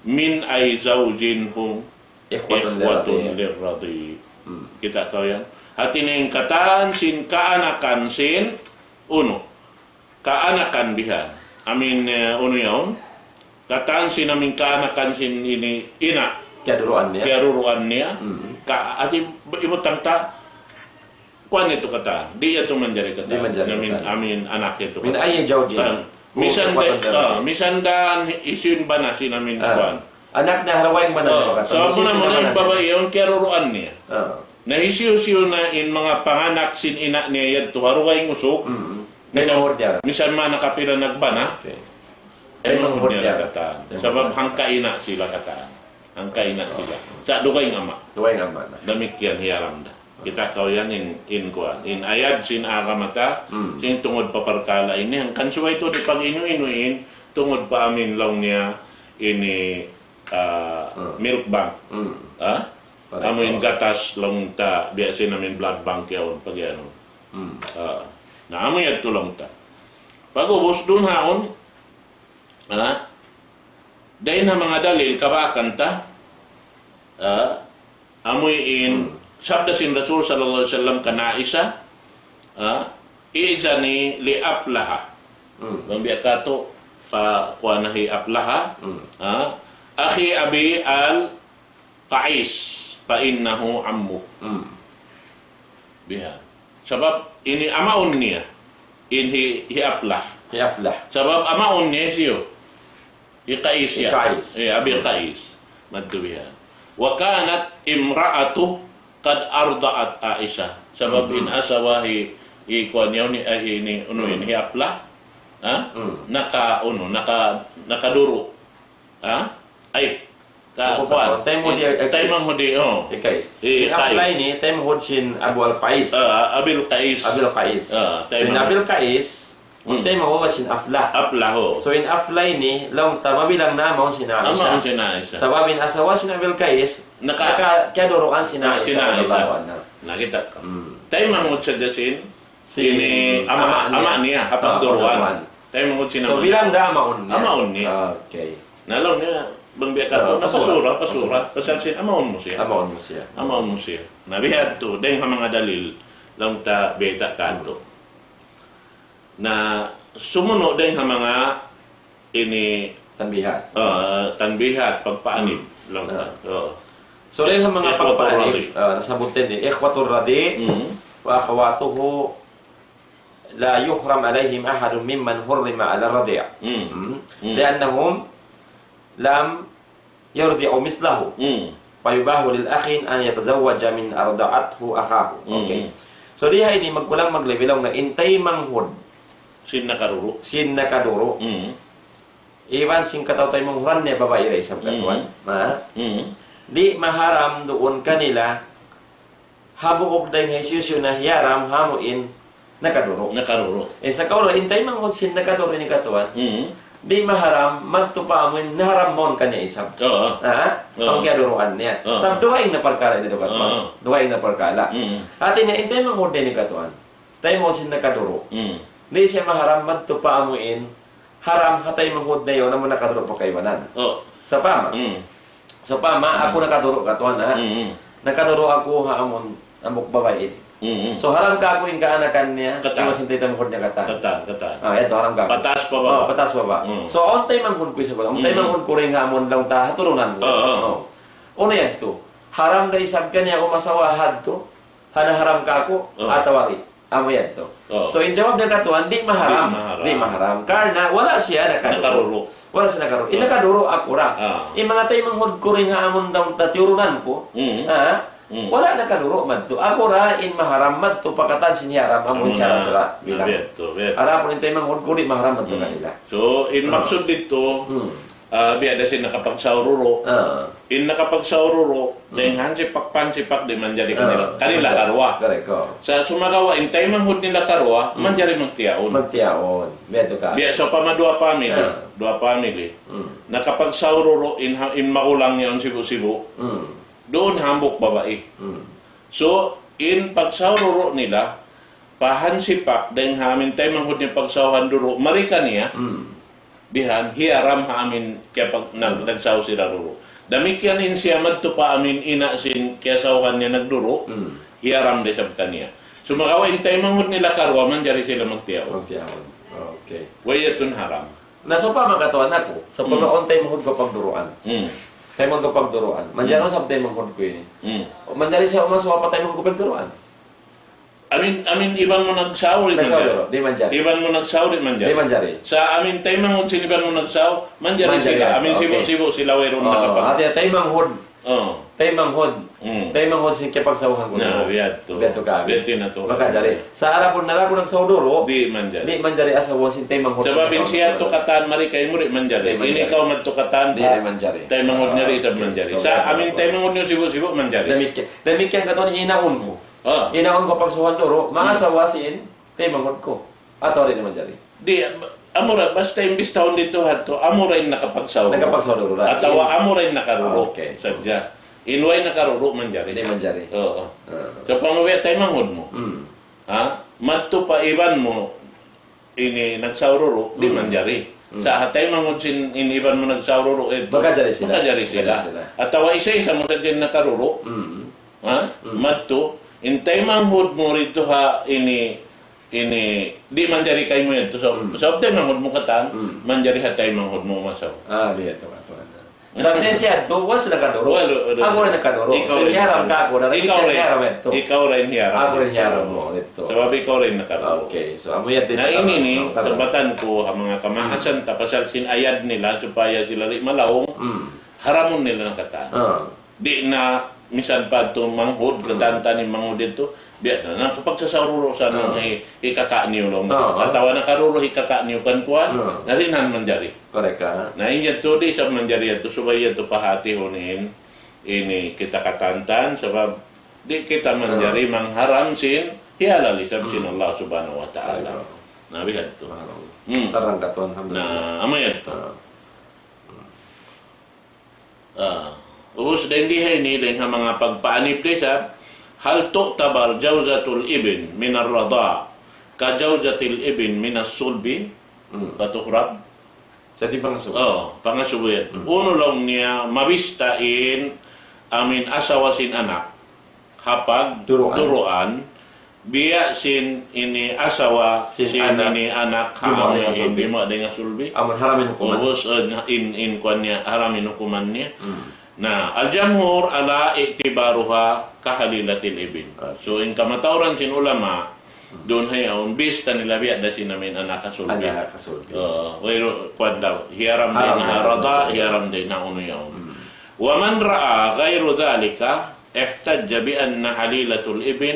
من أي زوج هم إخوة إخوة للرضيع. للرضيع. Hmm. Kita' kaw yan. Hati niya in katan sin kaanakan sin unu. Kaanakan bihan. Amin, eh, unu yaun. Katan sin amin kaanakan sin ini ina'. Kiyaduruan niya. Kiyaduruan niya. Hmm. Ka-, ati, imutang ta, kuwan itu katan. Di' yadtu manjari katan. Di' manjari katan. Amin, amin anak yadtu katan. من أي زوج. Tan, misan da, ah, misan da hisiyu in bana sin amin kuwan. Anak niya ha dugaing bana niya katan. Sabab muna-muna in babai yaun kiyaduruan niya. Ah. Na hisiyu-siyu na in manga panganak sin ina' niya yadtu ha dugaing usug. Mm. Misan, misan mana kapila nagbana. Okay. Taymanghud niya katan. Sabab hangka ina' sila katan. Hangka ina' sila. Sa' dugaing ama'. Dugaing ama' na. Damikkiyan hiyaram da. Kita' kaw yan in, in kuwan. In ayad sin agama ta, sin tungud pa parkala' ini, hangkan subay tuud pag-inu-inu in, tungud pa amin laung niya ini, ah, milk bank. Ah? Amu in gatas laung ta, biya' sin amin blood bank yaun, pag-anu. Ah. Na amu yadtu laung ta. Pag-ubus duun haun, ah, dayn ha manga dalil kabaakan ta, ah, amu in sabda sin Rasul sallallahu alayhi wasallam kan Aisha, ah, ائذني لأفلح. Bang biya' katu', pa kuwan hi Aflah, ah, أخي أبي القيس فإنه عمك. Biha. Sabab ini amaun niya. In hi, hi Aflah. Hi Aflah. Sabab amaun niya hisiyu. Hi Qais ya. Hi Qais. Eh, Abi Qais. Madtu biha. وكانت امرأته قد أرضعت عائشة. Sabab in asawa hi, hi kuwan yaun ni, eh, ini, unu ini, hi Aflah. Ha? Naka, unu, naka, nakaduru'. Ha? Ay, ka, kuwan. Taymanghud hi, eh, Qais. Taymanghud hi, oh. Hi Qais. Hi Qais. Hi Aflah ini, taymanghud sin Abu Al-Qais. Ah, Abil Qais. Abil Qais. Ah, so, in Abil Qais, taymanghud sin Aflah. Aflah, oh. So, in Aflah ini, laung ta mabilang na amaun sin Aisha. Amaun sin Aisha. Sabab in asawa sin Abil Qais, naka, naka, kiyaduruan sin Aisha. Sin Aisha. Nakita' kaw. Taymanghud sadja sin Sin ini ama', ama' niya, ha pagduruan. Taymanghud sin ama' niya. So, bilang da amaun niya. Amaun niya. Okay. Na laung niya, bang biya' katu', na pasura, pasura. Pasal sin amaun mu siya. Amaun mu siya. Amaun mu siya. Na biya' tu, dayn ha manga dalil, laung ta biya' katu'. Na sumunu' dayn ha manga ini tanbihat. Ah, tanbihat, pagpaanib. Laung ta. Oo. So, dayn ha manga pagpaanib, ah, nasabbut ini, إخوة الرضيع وأخواته لا يحرم عليهم أحد ممن حرم على الرضيع. لأنهم لم يرضعوا مثله. فيباح للأخ أن يتزوج من أرضعته أخاه. Okay. So, di ha ini magkulang maglabi laung na in taymanghud sin nakaduru'. Sin nakaduru'. Iban sin kataw-taymanghuran niya babai da isab katuan. Ha? Di' maharam duun kanila, hambuuk dayn ha hisiyu-siyu na hiyaram ha amu in nakaduru'. Nakaduru'. Eh, sa' kaul in taymanghud sin nakaduru' ini katuan, di' maharam madtu pa amu in naharam mawn kaniya isab. Oo. Ha? Oo. Pangkiyaduruan niya. Oo. Sabab dugaing na parkala' ini katuan. Oo. Dugaing na parkala'. Hati niya in taymanghud ini katuan. Taymanghud sin nakaduru'. Di' siya maharam madtu pa amu in haram ha taymanghud na yaun amu nakaduru' pa kaibanan. Oh. Sawpama. Sawpama, aku nakaduru' katuan, ha? Nakaduru' aku ha amun, hambuuk babai. So, haram kaku' in kaanakan niya, iban sin taymanghud niya katan. Katan, katan. Ah, yadtu haram kaku'. Pataas pa baba'. Oh, pataas pa baba'. So, awn taymanghud ku isab. Awn taymanghud ku dayn ha amun laung ta ha turunan ku. Oh, oh. Unu yadtu? Haram da isab kaniya umasawa hadtu? Ha naharam kaku', atawa di'? Amu yadtu. Oh. So, in jawab niya katuan, di' maharam. Di' maharam. Di' maharam. Karna' wala' siya nakaduru'. Nakaduru'. Wala' siya nakaduru'. In nakaduru' aku ra. Ah. In manga taymanghud ku dayn ha amun laung ta tiyurunan ku. Ha? Wala' nakaduru' madtu. Aku ra in maharam madtu pa katan sin hiyaram amun siya ra bilang. Adapun in taymanghud ku di' maharam madtu kanila. So, in maksud didtu, ah, biya' da sin nakapagsawruru'. Ah. In nakapagsawruru', dayn ha hansipak-pansipak di' manjari kanila. Kanila karuwa. Correct, oh. Sa' sumagawa' in taymanghud nila karuwa, manjari magtiyaun. Magtiyaun. Biya' tu ka. Biya' sawpama duwa family. Ah. Duwa family. Nakapagsawruru' in ha-, in magulang niya awn sibu'-sibu'. Duun hambuuk babai. So, in pagsaw duru' nila, pa hansipak, dayn ha amin taymanghud niya pagsawhan duru', mari kaniya, bihan, hiyaram ha amin kiyapag-, nag-, nagsaw sila duru'. Damikkiyan in siya madtu pa amin ina' sin kiyasawhan niya nagduru', hiyaram da isab kaniya. Sumagawa' in taymanghud nila karuwa, manjari sila magtiyaun. Magtiyaun. Okay. Way yadtu in haram. Na sawpama katuan aku, sawpama awn taymanghud ku pagduruan. Hmm. Taymanghud ku pagduruan. Manjari sa taymanghud ku ini. Hmm. Manjari siya umasuwa pa taymanghud ku pagduruan. Amin, amin iban mu nagsaw, di' manjari. Nagsaw duru', di' manjari. Iban mu nagsaw, di' manjari. Di' manjari. Sa' amin taymanghud sin iban mu nagsaw, manjari sila. Amin sibu'-sibu' sila wayruun nakapag- hati niya taymanghud. Oh. Taymanghud. Hmm. Taymanghud sin kiyapagsawhan ku. Na, biya' yadtu. Biya' yadtu ka. Biya' yadtu in natural. Makajari. Sa' adapun na aku nagsaw duru', di' manjari. Di' manjari asawa sin taymanghud. Sabab in siya tu katan mari kaymu, di' manjari. Di' manjari. Ini kaw madtu katan, di' manjari. Taymanghud niya di' isab manjari. Sa' amin taymanghud niyu sibu'-sibu' manjari. Damikkiyan. Damikkiyan katuan in awn ku. Ah. In awn ku pagsawhan duru', mangasawa sin taymanghud ku. Atawa di' na manjari. Di', amura, basta imbis tahun didtu hadtu, amura in nakapagsaw. Nakapagsaw duru' ra. Atawa amura in nakaruru'. Okay. Sadja. In way nakaruru' manjari. Di' manjari. Oo. Ah. So, pamabiya' taymanghud mu. Hmm. Ha? Madtu pa iban mu, ini nagsaw duru', di' manjari. Hmm. Sa' ha taymanghud sin in iban mu nagsaw duru', eh, makajari sila. Makajari sila. Makajari sila. Atawa isa-isa mu sadja in nakaruru'. Hmm. Ha? Hmm. Madtu, in taymanghud mu didtu ha ini, ini, di' manjari kaymu yadtu. So, hmm, sabab taymanghud mu katan, hmm, manjari ha taymanghud mu umasawa. Ah, biya' yadtu, katuan. Sa' di' siya yadtu, wa sila kaduru'. Walu, walu. Aku in nakaduru'. Ikaw in nakaduru'. So, hiyaram ka aku, na ikaw in hiyaram yadtu. Ikaw in hiyaram. Aku in hiyaram mu, yadtu. Sabab ikaw in nakaduru'. Okay, so, amu yadtu. Na ini ini, sabatan ku ha manga kamaasan ta pasal sin ayad nila supaya sila di' malaung, hmm, haramun nila na katan. Ah. Di' na misan pa tumanghud, katan-katan in manghud yadtu, biya' na, nakapagsasaw duru' sa, ah, hi, hi kaka' niyu laung. Ah. Atawa nakaruru' hi kaka' niyu kan kuwan, ah, na di' na manjari. Correct ka. Na in yadtu, di' sa manjari yadtu, subay yadtu pahatihun in, ini kita katan-katan, sabab di' kita manjari, ah, mangharam sin, hihalal isab sin, hmm, Allah Subhanahu wa Ta'ala. Correct. Na, biya' yadtu. Subhanallah. Hmm. Tarang katuan, alhamdulillah. Na, amu yadtu. Ah. Ah, ubus dayn di ha ini, dayn ha manga pagpaanib da isab, هل تعتبر جوزة الابن من الرضاع كجوزة الابن من الصلب؟ Hmm. فتحرم؟ Sa' di' pangasubu. Oh, pangasubu yan. Hmm. Unu laung niya, mabista in amin asawa sin anak ha pagduruan, duruan, biya' sin ini asawa sin, sin anak, ini anak ha amu in sulbi. Bima' dayn ha sulbi. Amun haram in hukuman. Ubus, eh, in, in kuwan niya, haram in hukuman niya. Hmm. Na, الجمهور على اعتبارها كحليلة الابن. Okay. So, in kamatauran sin ulama, duun ha yaun, bista nila biya' da sin amin anak ha sulbi. Anak ha sulbi. Uh, wayruun, kuwan daw, hiyaram dayn ha rada, hiyaram dayn ha unu yaun. Hmm. ومن رأى غير ذلك احتج بأن حليلة الابن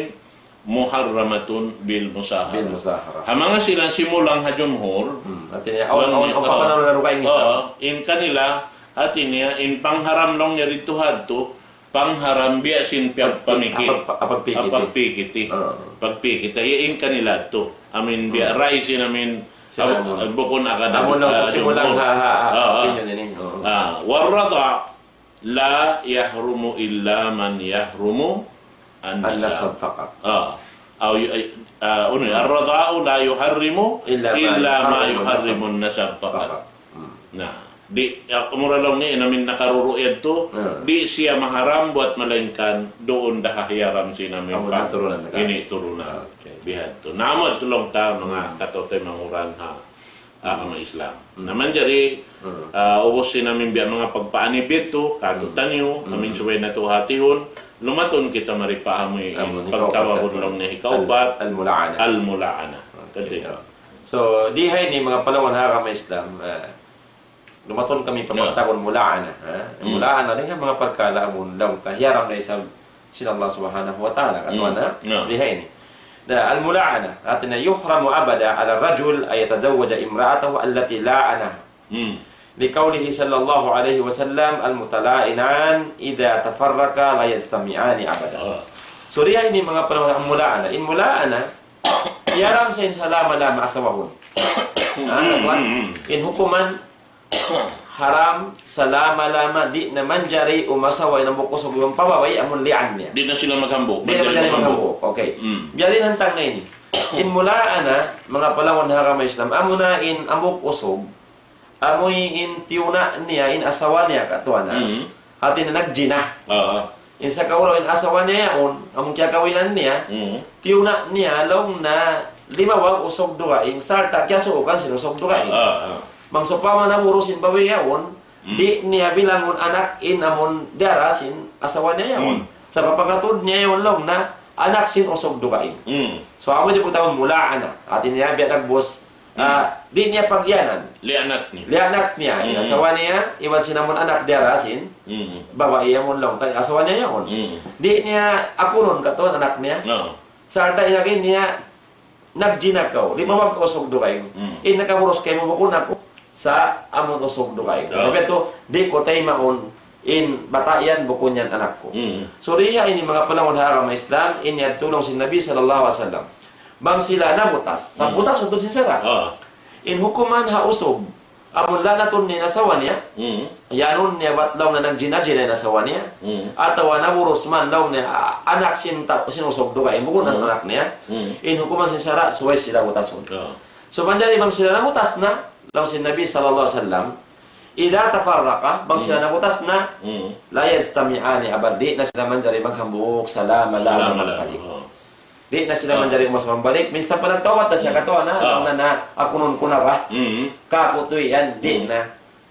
محرمة بالمصاهرة. بالمصاهرة. Ha manga silang simulang ha jumhur. Hmm, hati niya, awn, awn, awn, awn, papanawun na dugaing isa. Oo, in kanila, hati niya, in pangharam laung niya didtu hadtu, pangharam biya' sin pag-, pamikit. Pag-, pag-, pagpikiti. Pagpikiti. Oo. Pagpikiti. Ya, in kanila tu. Amin biya' rai sin amin, bukun agad. Amun laung simulang ha, ha, ha, opinion ini. Oo. Ah, والرضاع لا يحرم إلا ما يحرم النسب فقط. Ah. Aw yu-, ay, ah, unu, الرضاع لا يحرم إلا ما يحرم النسب فقط. Hmm. Na, di', ah, amura laung niya, in amin nakaruru' yadtu, di' siya maharam buat malaingkan duun da ha hiyaram sin amin pag-, ini turunan. Okay. Bihadtu. Na, amu yadtu laung ta, manga kataw-taymanghuran ha agama Islam. Na manjari, ah, ubus sin amin biya' manga pagpaanib yadtu, katu' taniyu, amin subay natu' hatihun, lumatun kita mari pa amu in pagtawagun laung niya hikaupat, al-mula'ana. Al-mula'ana. Okay. So, di ha ini manga panaw ha agama Islam, ah, lumatun kami pa pagtawagun mula'ana, ha? Mula'ana, dayn ha manga parkala' amun laung ta, hiyaram na isab sin Allah Subhanahu wa Ta'ala, katuan, ha? Di ha ini. Na, al-mula'ana, hati niya, يحرم أبدا على الرجل أن يتزوج امرأته التي لعنها. Hmm. لقوله صلى الله عليه وسلم: المتلائنان إذا تفرقا لا يجتمعان أبدا. Ah. So, di ha ini manga panaw mula'ana. In mula'ana, hiyaram sa in salama-lama asawahun. Ah, katuan, in hukuman, haram salama-lama, di' na manjari umasawa in hambuuk usug iban pa babai amun li'an niya. Di' na sila maghambuuk. Di' na manjari maghambuuk. Okay. Mm. Biya' diin hantang na ini. In mula'ana, manga palangga' ha agama Islam, amuna in hambuuk usug, amuin tiyuna' niya in asawa niya katuan. Mm. Hati niya nagjina. Oo. In sakaulaw in asawa niya yaun, amun kiyakawinan niya, Mm. tiyuna' niya laung niya limawag usug dugaing, sarta' kiyasuukan sin usug dugaing. Ah, ah. Bang sawpama naburus in babai yaun, Mm. di' niya bilangun anak in amun diyara sin asawa niya yaun. Mm. Sa' papangatud niya yaun laung niya anak sin usug dugaing. Mm. So, amu di' pagtawagun mula'ana. Hati niya biya' dagbus, Mm. ah, di' niya pag-iyanan. Li'anat niya. Li'anat niya. In Mm. asawa niya, iban sin amun anak diyara sin Mm. babai amun laung ta, asawa niya yaun. Mm. Di' niya akunun katuan anak niya. Oo. Sarta' in agi niya, nagjina kaw, limawag kaw usug dugaing. Mm. In nakaburus kaymu bukun aku, sa' amun usug dugaing. Oo. Sabab yadtu, di' ku taymaun in bata' yan, bukun yan anak ku. Mm. So, di ha ini manga palangga' ha agama Islam, in yadtu laung sin Nabi sallallahu alayhi wasallam. Bang sila nabutas, sa' Mm. butas udtu sin sara'. Oo. In hukuman ha usug, amun la'natun niya in asawa niya, Mm. iyanun niya bat laung niya nagjina-jina in asawa niya, Mm. atawa naburus man laung niya, a-, anak sin ta-, sin usug dugaing, bukun Mm. anak niya, Mm. in hukuman sin sara', subay sila butasun. Oo. So, manjari bang sila nabutas na, laung sin Nabi sallallahu alayhi wasallam, إذا تفرقا, bang sila Mm. nabutas na, Mm. لا يجتمعان أبدا, di' na sila manjari maghambuuk salama-lama. Salama-lama, magbalik. Oo. Di' na sila Ah. manjari umasawa magbalik. Minsan pa nagtawbat na siya, Mm. katuan na, Ah. laung niya na, akunun ku na ba? Mm. Kaku' tuud yan, di' Mm. na.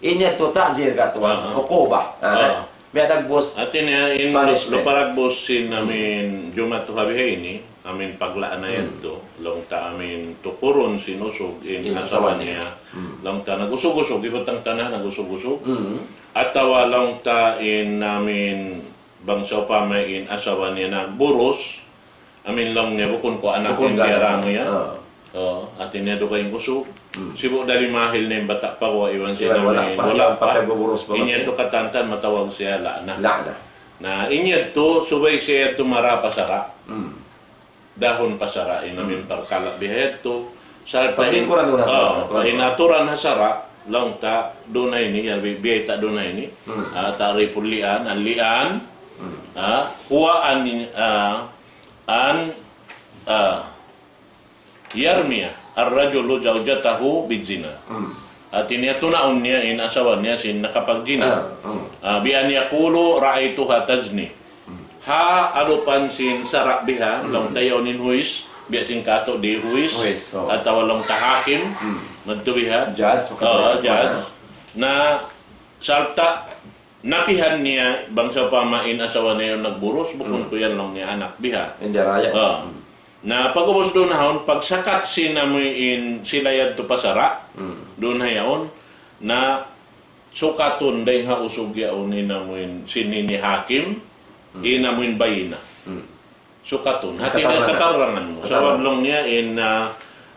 In yadtu ta'zir katuan, Ah. uquba. Ah, Ah. na. Biya' dagbus Hati niya in punishment. Lupa dagbus sin amin Jumaat ha bihaini, amin pagla'an na Mm. yadtu, laung ta amin tukurun sin usug in In asawa asawa niya. niya. Mm. Laung ta nag-usug-usug, ibutang ta na nag-usug-usug. Mm. Atawa laung ta in amin bang sawpama in asawa niya nagburus, amin laung niya, bukun ku anak Bukun in ka diyara anak. mu yan. Ah. Oo, hati niya dugaing usug. Hmm. Sibu' da limahil na in bata' pa, iban sin Iban wala' amin, pa, wala' iban pa pa. Pagkaburus pa In kasi. yadtu katantan matawag siya la'na. La'na. Na, in yadtu, subay siya yadtu mara pa sara'. Hmm. Dahun pa sara', in amin Hmm. parkala' biya' yadtu. Sarta' in, Paglingkuran muna sa oo, aturan. in aturan ha sara', laung ta, duun na ini, yan, bi-, biya' ta duun na ini. Hmm. Ah, ta'riful li'an, al-li'an. Hmm. Ah, huwa an, ah, an, ah, يرمي الرجل زوجته بالزنا. Hmm. Hati niya tunaun niya in asawa niya sin nakapagjina. Ah, hmm. Ah, بأن يقول رأيتها تزني. Hmm. Ha alupan sin sara' biha, Hmm. laung ta yaun in huis, biya' sin katu' di huis, Huis, oh. atawa laung ta hakim, Hmm. madtu biha. Judge, Oh, makapagkuan, judge. ah. Na sarta' napihan niya, bang sawpama in asawa niya yaun nagburus, bukun Hmm. ku yan laung niya anak biha. Hindi raya. Ah. Hmm. Na pag'ubus duun ha yaun, pagsakat sin amuin sila yadtu pa sara', Hmm. duun ha yaun, na sukatun dayng ha usug yaun in amuin sin ini hakim, Hmm. in amuin bayina. Hmm. Sukatun. Hati niya Katarangan. katarangan mu. Katarangan. Sabab laung niya in, ah,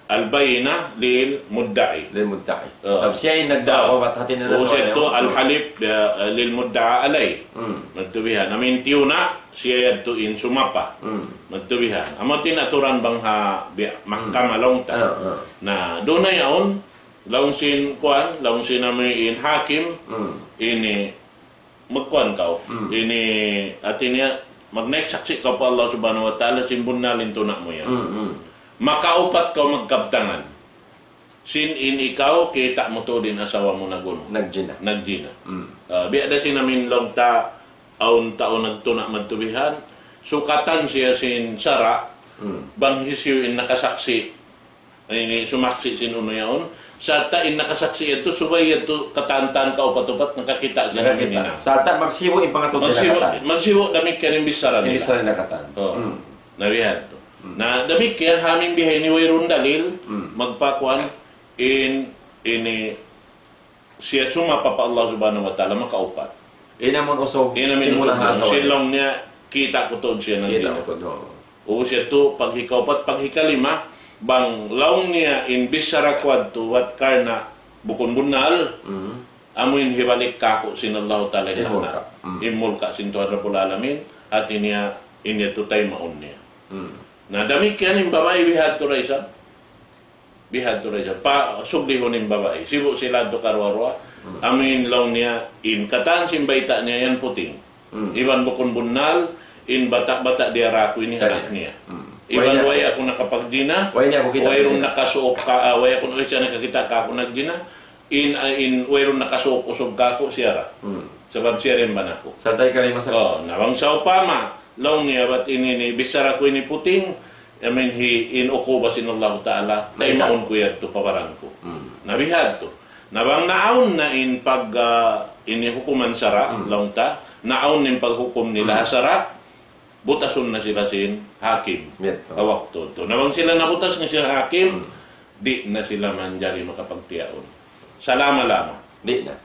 البينة للمدعي. للمدعي. Ah. Sabab siya in nagda'wa, Ah. bat hati niya Ubus nasuwayan yadtu, yadtu. الحلف, ah, للمدعى عليه. Hmm. Madtu biha. Amin tiyuna', siya yadtu in sumapa. Hmm. Madtu biha. Amu in aturan bang ha biya' mahkama Hmm. laung ta. Ah, ah. Na, duun na yaun, laung sin kuan, laung sin amuin hakim, Hmm. ini, magkuan kaw. Hmm. Ini, hati niya, magnaik saksi' kaw pa Allah Subhanahu wa Ta'ala, sin bunnal in tuna' mu yan. Hmm, hmm. Makaupat kaw magkabtangan. Sin in ikaw, kita' mu tuud in asawa mu nagunu. Nagjina. Nagjina. Hmm. Ah, biya' da sin amin laung ta, awn tau nagtuna' madtu bihan, sukatan siya sin sara', Hmm. bang hisiyu in nakasaksi', ini sumaksi' sin unu yaun, sarta' in nakasaksi' yadtu, subay yadtu katantan kaupat-upat nakakita' sin Nakakita'. Sarta' magsibu' in pangatud nila Magsibu', katan. magsibu' damikkiyan in bichara In nila. bichara nila katan. Oh. Hmm. Na bihan tu. Hmm. Na damikkiyan ha amin bihaini wayruun dalil, Hmm. magpakuan in ini siya sumapa pa Allah Subhanahu wa Ta'ala, makaupat. In amun usug, In amin usug, ha asawa sin niya. laung niya, kita' ku tuud siya Kita' nagjina. ku tuud, oo. Ubus yadtu, paghikaupat, paghikalima, bang laung niya in bichara ku yadtu, wat karna' bukun bunnal, Mm. amu in hibalik kāku' sin Allah Ta'ala in Imulka. lakna'. Mm. Imulka sin Tuhan Rabbul Alamin, hati niya, in yadtu taymaun niya. Mm. Na damikkiyan in babai bihadtu da isab. Bihadtu da isab. Pa, suglihun in babai. Sibu' sila yadtu karuwa-ruwa. Amu in laung niya, in katan sin bayta' niya yan puting. Iban bukun bunnal, in bata'-bata' diyara ku ini anak niya. Iban way aku nakapagjina, wayruun nakasuuk ka, ah, way aku, way siya nakakita' kaku' nagjina, in, ah, in, wayruun nakasuuk usug kaku' siya ra. Sabab siya ra in bana ku. Sarta' hikari masaksi. Oh, na bang sawpama, laung niya bat ini, ini, bichara ku ini puting, amu in hi, in ukuba sin Allahu Ta'ala, taymaun ku yadtu pa baran ku. Na bihadtu. Na bang naawn na in pag, ah, ini hukuman sara', laung ta, naawn na in paghukum nila ha sara', butasun na sila sin hakim. Ha waktu tu. Na bang sila nabutas na sin hakim, di' na sila manjari makapagtiyaun. Salama-lama. Di' na.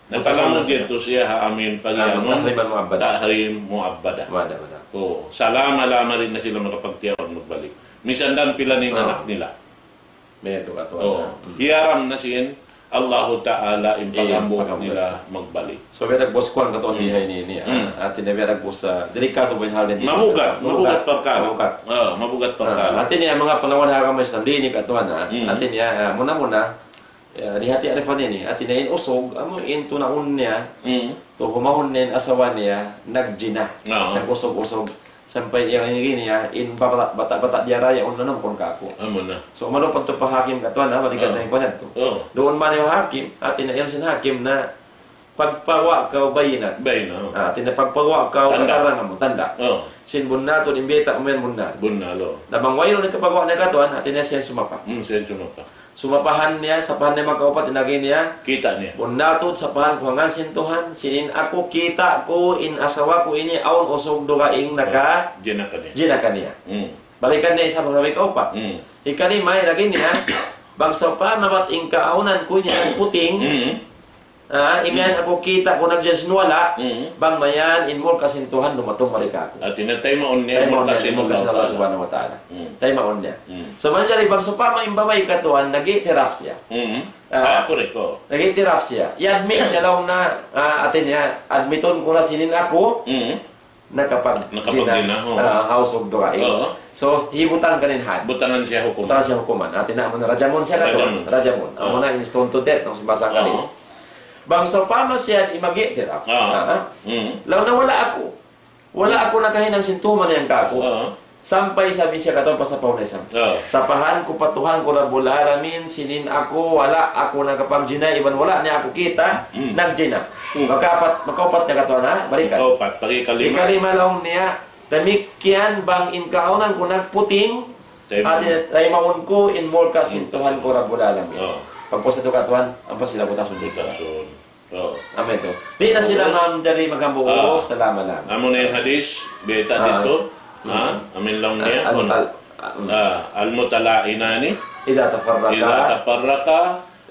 Nakalamud yadtu siya ha amu in pagyanun tahriman muabbada. Tahrim muabbada. Mada, mada. Oh, salama-lama di' na sila makapagtiyaun magbalik. Misan da pila na in anak nila. Mayta' katuan. Oh, hiyaram na sin Allahu Ta'ala in paghambuuk nila magbalik. So, biya' dagbus kuan katuan ini, ini, ini. Hati niya biya' dagbus, ah, delikado ba in hal ini? Mabugat, mabugat parkala'. Mabugat. Ah, mabugat parkala'. Hati niya manga panawan ha agama Islam di' ini katuan, ah. Hati niya, ah, muna-muna, ya, di' hati arifan ini. Hati niya in usug, amu in tunaun niya, tuhumahun niya in asawa niya, nagjina, nag-usug-usug. Sampay in ini niya, in bata'-bata' diyara yaun nanum kun kaku'. Amu na. So, manupan tu pa hakim katuan, ha, balikan na in kuan yadtu. Duun man in hakim, hati niya yan sin hakim na pagpaguwa' kaw bayinat. Bayinat, oh. Ah, hati niya pagpaguwa' kaw tanda'. Katarang amu, tanda'. Oh. Sin bunnal tuud in bayta' mu yan bunnal. Bunnal, oh. Na bang wayruun in kapaguwa' niya katuan, hati niya siya in sumapa. Hmm, siya in sumapa. Sumapahan niya, sapahan niya makaupat in agi niya. Kita' niya. Bunnal tuud sapahan ku ha ngan sin Tuhan, sin in aku kita' ku in asawa ku ini awn usug dugaing naka-, jina kaniya. Jina kaniya. Hmm. Balikan niya isab ha makaupat. Hmm. Hikalima in agi niya, bang sawpama bat in kaawnan ku ini nagputing, ah, imiyan aku kita' ku nagjina sin wala', bang mayan in murka sin Tuhan dumatung mari kaku'. Hati niya taymaun niya in murka sin Allah Subhanahu wa Ta'ala. Hmm. Taymaun niya. Hmm. So, manjari bang sawpama in babai katuan, nag-i'tiraf siya. Hmm. Ah, correct, oh. Nag-i'tiraf siya. I-admit niya laung niya, ah, hati niya, admitun ku na sin in aku, nakapag-, nakapag-jina, oh, ah, ha usug dugaing. Oo. So, hibutang kaniya in had. Butangan siya hukuman. Butangan siya hukuman. Hati niya, amu na rajamun siya katuan. Rajamun. Rajamun. Oo. Amu na in stone to death, nung simbasa kalis. Oo. Bang sawpama siya di' mag-i'tiraf. Oo. Ah, ah. Hmm. Laung niya wala' aku. Wala' aku nakahinang sin tuhuma niya yan kaku'. Oo. Sampay sabi siya katuan pa sapahun isab. Oo. Sapahan ku pa Tuhan ku Rabbul Alamin, sin in aku, wala' aku nakapagjina, iban wala' niya aku kita', nagjina. Hmm. Makaupat, makaupat niya katuan, ha? Balikan. Makaupat, pag-ikalima. Ikalima laung niya, damikkiyan bang in kaawnan ku nagputing, taymaun. Hati, taymaun ku in murka sin Tuhan ku Rabbul Alamin. Oo. Pagpuas yadtu katuan, ampa sila butasun. Butasun. Oo. Amu yadtu. Di' na sila manjari maghambuuk salama-lama. Amu na in hadith, bayta' didtu. Ha? Amu in laung niya, al-, al-, al-, ah, al-mutala'inani idha tafarraqa, idha tafarraqa,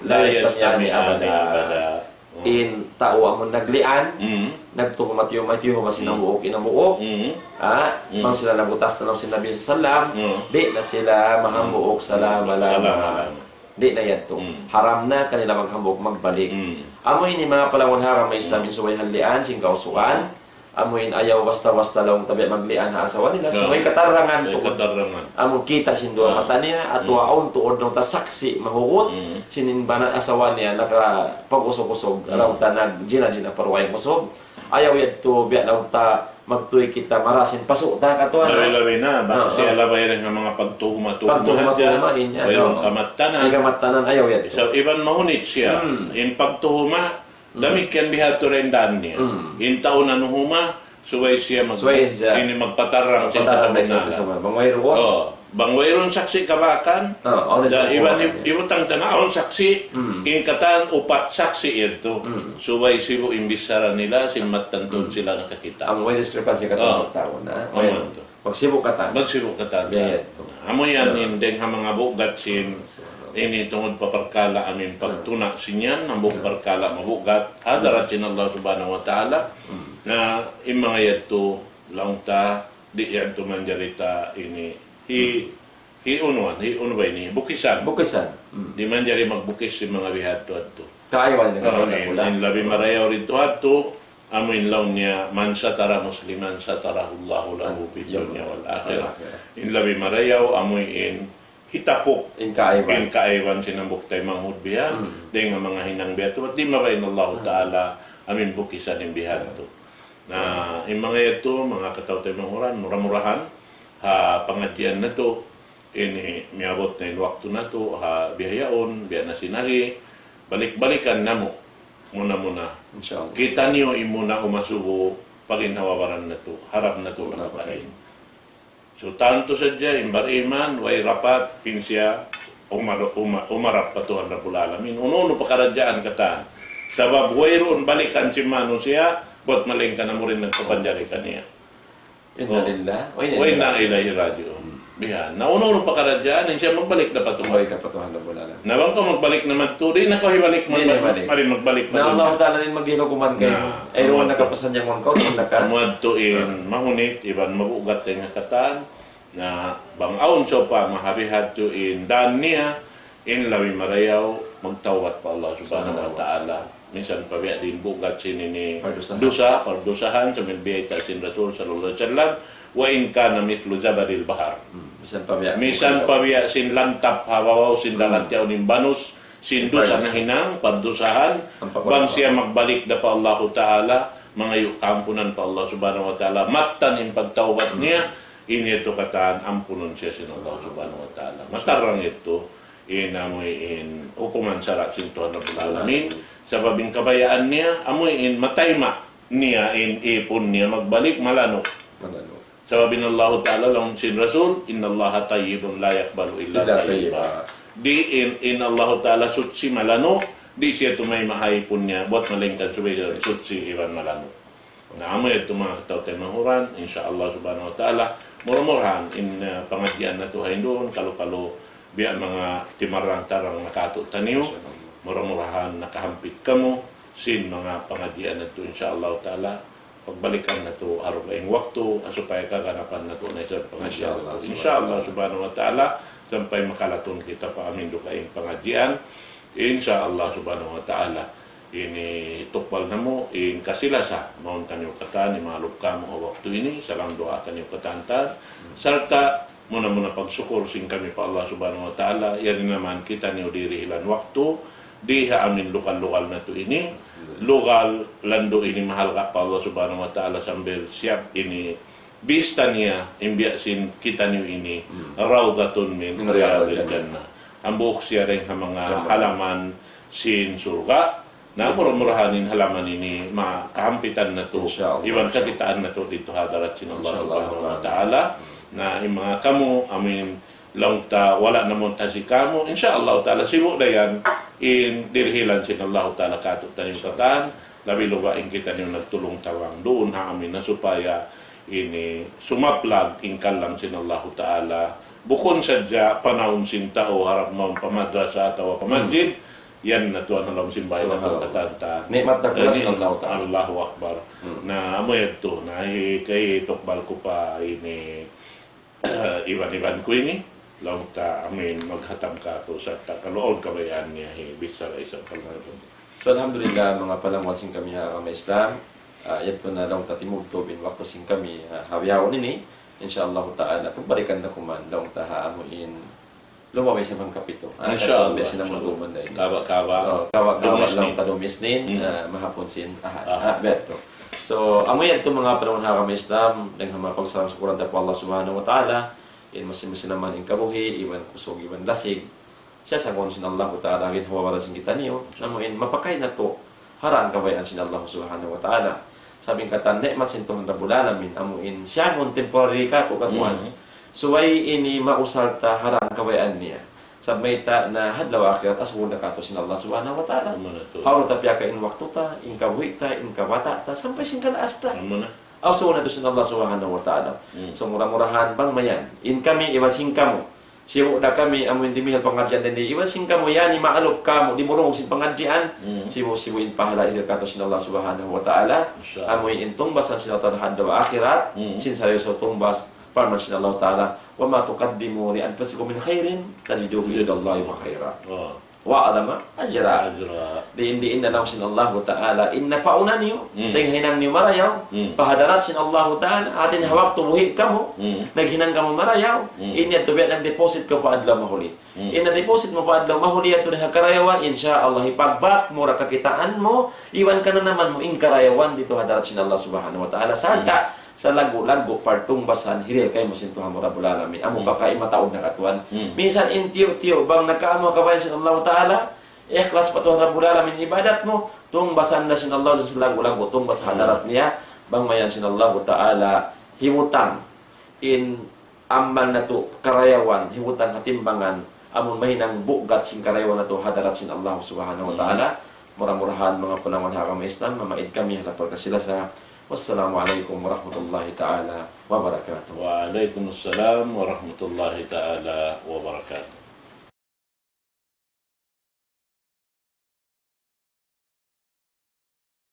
la yajtami'ani abada. In tau amun nagli'an, nagtuhuma-tuhuma, tiyuhuma sin hambuuk in hambuuk. Ha? Bang sila nabutas na laung sin Nabi sallallahu alayhi wasallam, di' na sila maghambuuk salama-lama. Salama-lama. Di' na yadtu. Hmm. Haram na kanila maghambuuk magbalik. Hmm. Amu ini manga palawan ha agama Islam in subay hallian sin kausugan. Amu in ayaw basta-basta laung ta biya' maglian ha asawa nila. Subay katarangan tuud. Katarangan. Amu kita' sin duwa mata niya, atawa awn tuud laung ta saksi' mahugut, sin in bana asawa niya nakapag-usug-usug, laung ta nagjina-jina pa dugaing usug. Ayaw yadtu biya' laung ta magtuy kita marasin pasu' ta katuan, ha? Labi-labi na, bang siya labay dayn ha manga pagtuhuma-tuhuma hadja. Pagtuhuma-tuhuma, in, wayruun kamattanan. Ay, kamattanan, ayaw yan. Sa' iban mahunit siya. Hmm. In pagtuhuma, damikkiyan bihadtu rin daan niya. Hmm. In tau nanuhuma, subay siya mag-, subay siya ini magpatarrang sin kasabunnalan. Bang wayruun. Oh. Bang wayruun saksi' kabakan, ah, awn da saksi' iban kabakan, i-, ibutang ta na awn saksi', in katan upat saksi' yadtu. Subay sibu' in bichara nila, sin mattan tuud sila nakakita'. Amu way discrepancy katan magtaun, ha? Amu yan. Magsibu' katan. Magsibu' katan. Biya' yadtu. Amu yan in dayng ha manga bugat sin, ini tungud pa parkala' amu in pagtuna' sin yan, hambuuk parkala' mabugat, hadarat sin Allah Subhanahu wa Ta'ala, na in manga yadtu, laung ta, di' yadtu manjari ta ini, hi, hi unwan, hi unwan ini, bukisan. Bukisan. Hmm. Di' manjari magbukis sin manga bihadtu-hadtu. Kaiwan ini, in labi marayaw didtu hadtu, amu in laung niya, من ستر مسلما ستره الله له في الدنيا والآخرة. In labi marayaw, amu in, itapuk in kaaiban, in kaaiban sin hambuuk taymanghud bihan, hmm, dayn ha manga hinang biya' tu, bat di' mabain Allah Ta'ala amin bukisan in bihan tu. Na, in manga yadtu, manga kataw-taymanghuran, mura-murahan, ha pangadjian natu', ini miyabut na in waktu natu', ha bihaun, biya' na sin agi, balik-balikan namu', muna-muna. Insya Allah. Kitaniyu in muna umasubu, pagin ha baran natu', harap natu' na mapakain. So, tantu sadja, in bariman, way rapat, in siya, umar-, uma-, umarap pa Tuhan Rabbul Alamin. Unu-unu pakaradjaan katan. Sabab wayruun balikan sin manusiya', bat malaingkan amu in nagpapanjari kaniya. Inna lillahi wa inna ilayhi raji'un. Bihan. Na unu-unu pakaradjaan, in siya magbalik da pa Tuhan. Magbalik da pa Tuhan Rabbul Alamin. Na bang kaw magbalik na madtu, di' na kaw hibalik, di' na magbalik, hibalik. Mari magbalik pa dunya. Na Allah Ta'ala in maghihukuman kaymu. Na, ay, ruwan amu yadtu. Nakapasanyangun kaw, ruwan naka- Amu yadtu in, ah, mahunit, iban mabugat in katan. Na bang awn sawpama ha bihadtu in dan niya, in labi marayaw, magtawbat pa Allah Subhanahu wa Ta'ala. Minsan pa biya' diin bugat sin ini pardusahan. Dusa, pardusahan, sambil biyayta' sin Rasul sallallahu alayhi wasallam, وإن كان مثقال ذرة في البحر. Hmm, minsan pa biya', minsan pa biya' sin lantap ha babaw sin dagat, hmm, yaun in banus, sin dusa nahinang, pardusahan, ampa bang siya magbalik da pa Allahu Ta'ala, mangayu' kaampunan pa Allah Subhanahu wa Ta'ala, mattan in pagtawbat niya, hmm, ini yadtu katan ampunun siya sin Allah Subhanahu wa Ta'ala. Matarang yadtu, in amu in hukuman sara' sin Tuhan Rabbul Alamin. Sabab in kabayaan niya, amu in matayma' niya in ipun niya magbalik malanu'. Malanu'. Sabab in Allahu Ta'ala laung sin Rasul, إن الله طيب لا يقبل إلا طيبا. Di' in, in Allahu Ta'ala suchi malanu', di' siya tumayma' ha ipun niya, bat malaingkan subay suchi iban malanu'. Na, amu yadtu manga kataw-taymanghuran, insya Allah Subhanahu wa Ta'ala. Mura-murahan, in, uh, pangadjian natu' ha yan duun, kalu-kalu biya' manga timarang-tarang na kātu'niyu. Mura-murahan nakahampit kamu sin manga pangadjian natu', insya Allah Ta'ala. Pagbalikan natu' ha dugaing waktu, supaya kaganapan natu' na isab pangadjian natu'. Insya Allah Subhanahu wa Ta'ala, sampay makalatun kita pa amin dugaing pangadjian. Insya Allah Subhanahu wa Ta'ala. Ini tukbal namu', in kasi-lasa, mawn kaniyu katan, imalup kamu ha waktu ini, salam duwaa kaniyu katan ta. Sarta', muna-muna pagsukur sin kami pa Allah Subhanahu wa Ta'ala, yari na man kitaniyu dirihilan waktu, di ha amin lugal-lugal natu' ini, lugal landu' ini mahalga' pa Allah Subhanahu wa Ta'ala sambil siyap ini bista niya, in biya' sin kitaniyu ini, rawdatun min riyadil jannah. Hambuuk siya dayn ha manga halaman sin surga'. Na, mura-murahan in halaman ini makahampitan natu', insya Allah, iban kakitaan natu' didtu ha hadarat sin Allah Subhanahu wa Ta'ala. Na, in manga kamu, amin, laung ta wala' namu' ta si kamu, insya Allah Ta'ala, sibu' da yan in dirihilan sin Allah Ta'ala kātu'niyu katan, labi luba' in kitaniyu nagtulung-tabang duun ha amin na supaya ini sumaplag in kalam sin Allah Ta'ala. Bukun sadja panawun sin tau harap mawn pa madrasa atawa pa masjid, yan na tuwan ha lawm sin bāy na katan ta. Ni'mat na kula sin Allah Ta'ala. Allahu Akbar. Na amu yadtu, na hi-, kay tukbal ku pa ini, iban-iban ku ini, laung ta amin maghatam kātu' sa ta kalu awn kabayaan niya hi bichara isab kalu. So, alhamdulillah, manga palangwan sin kami ha agama Islam, ah, yadtu na laung ta timubtub in waktu sin kami, ah, ha bihaun ini, insya Allah Ta'ala, pagbalikan na kuman, laung ta ha amu in lumabay sa pangkapitu. Ah, insya Allah, insya Allah. Kaba'-kaba'. Oh, kaba'-kaba' laung ta dum Isnin, ah, mahapun sin Ahad. Ah, biya' yadtu. So, amu yadtu manga palangwan ha agama Islam, dayn ha manga pagsarang-sukuran ta pa Allah Subhanahu wa Ta'ala, in masi-masi na man in kabuhi', iban kusug, iban lasig. Siyasangun sin Allahu Ta'ala in ha baran sin kitaniyu, amu in mapakain natu' ha dān kabayaan sin Allah Subhanahu wa Ta'ala. Sabab in katan ni'mat sin Tuhan Rabbul Alamin, amu in siyangun temporary kātu' katuan. Subay ini mausal ta ha dān kabayaan niya. Sabab mayta' na ha adlaw akhirat, asubuhun da kātu' sin Allah Subhanahu wa Ta'ala. Amu na tuud. Hawnu ta piyaka in waktu ta, in kabuhi' ta, in kabata' ta, sampay sin kalaas ta. Amu na. Asubuhun natu' sin Allah Subhanahu wa Ta'ala. So, mura-murahan bang mayan in kami iban sin kamu, sibu' da kami amu in dimihil pangadjian ini, iban sin kamu yan in maalup kamu, dimurung sin pangadjian, sibu'-sibu' in pahala' dihil kātu' sin Allah Subhanahu wa Ta'ala. Insya Allah. Amu in tungbasan sin Allah Ta'ala ha adlaw akhirat, sin sarayaw-sayaw tungbas, parman sin Allah Ta'ala, وما تقدموا لأنفسكم من خير تجدوه عند الله وهو خير. Oh. وأعظم أجرا. Ajra. Diin-diin na laung sin Allahu Ta'ala, in napauna niyu, Mm. dayn ha hinang niyu marayaw, Mm. pa hadarat sin Allahu Ta'ala, hati niya ha waktu buhi' kamu, Mm. naghinang kamu marayaw, Mm. in yadtu biya' nag-deposit kaw pa adlaw mahuli. Mm. In na-deposit mu pa adlaw mahuli yadtu dayn ha karayawan, insya Allah, hipagbak mu da kakitaan mu, iban kananaman mu, in karayawan didtu ha hadarat sin Allah Subhanahu wa Ta'ala. Sarta', Mm. salaggu'-laggu' partung basan, hirihil kaymu sin Tuhan mu Rabbul Alamin. Amu Mm. pa ka in mataud na katuan. Mm. Minsan in tiyu'-tiyu', bang nakaamu ha kabayaan sin Allahu Ta'ala, ikhlas pa Tuhan Rabbul Alamin ibadat mu, tungbasan na sin Allah salaggu'-laggu', tungbas ha Mm. hadarat niya, bang mayan sin Allahu Ta'ala, hibutang in amal natu' karayawan, hibutang ha timbangan, amun mahinang bugat sin karayawan natu' ha hadarat sin Allah Subhanahu wa Mm. Ta'ala. Mura-murahan manga panagnaan ha agama Islam, mamaid kami ha lapal kasi-lasa. والسلام عليكم ورحمة الله تعالى وبركاته. وعليكم السلام ورحمة الله تعالى وبركاته.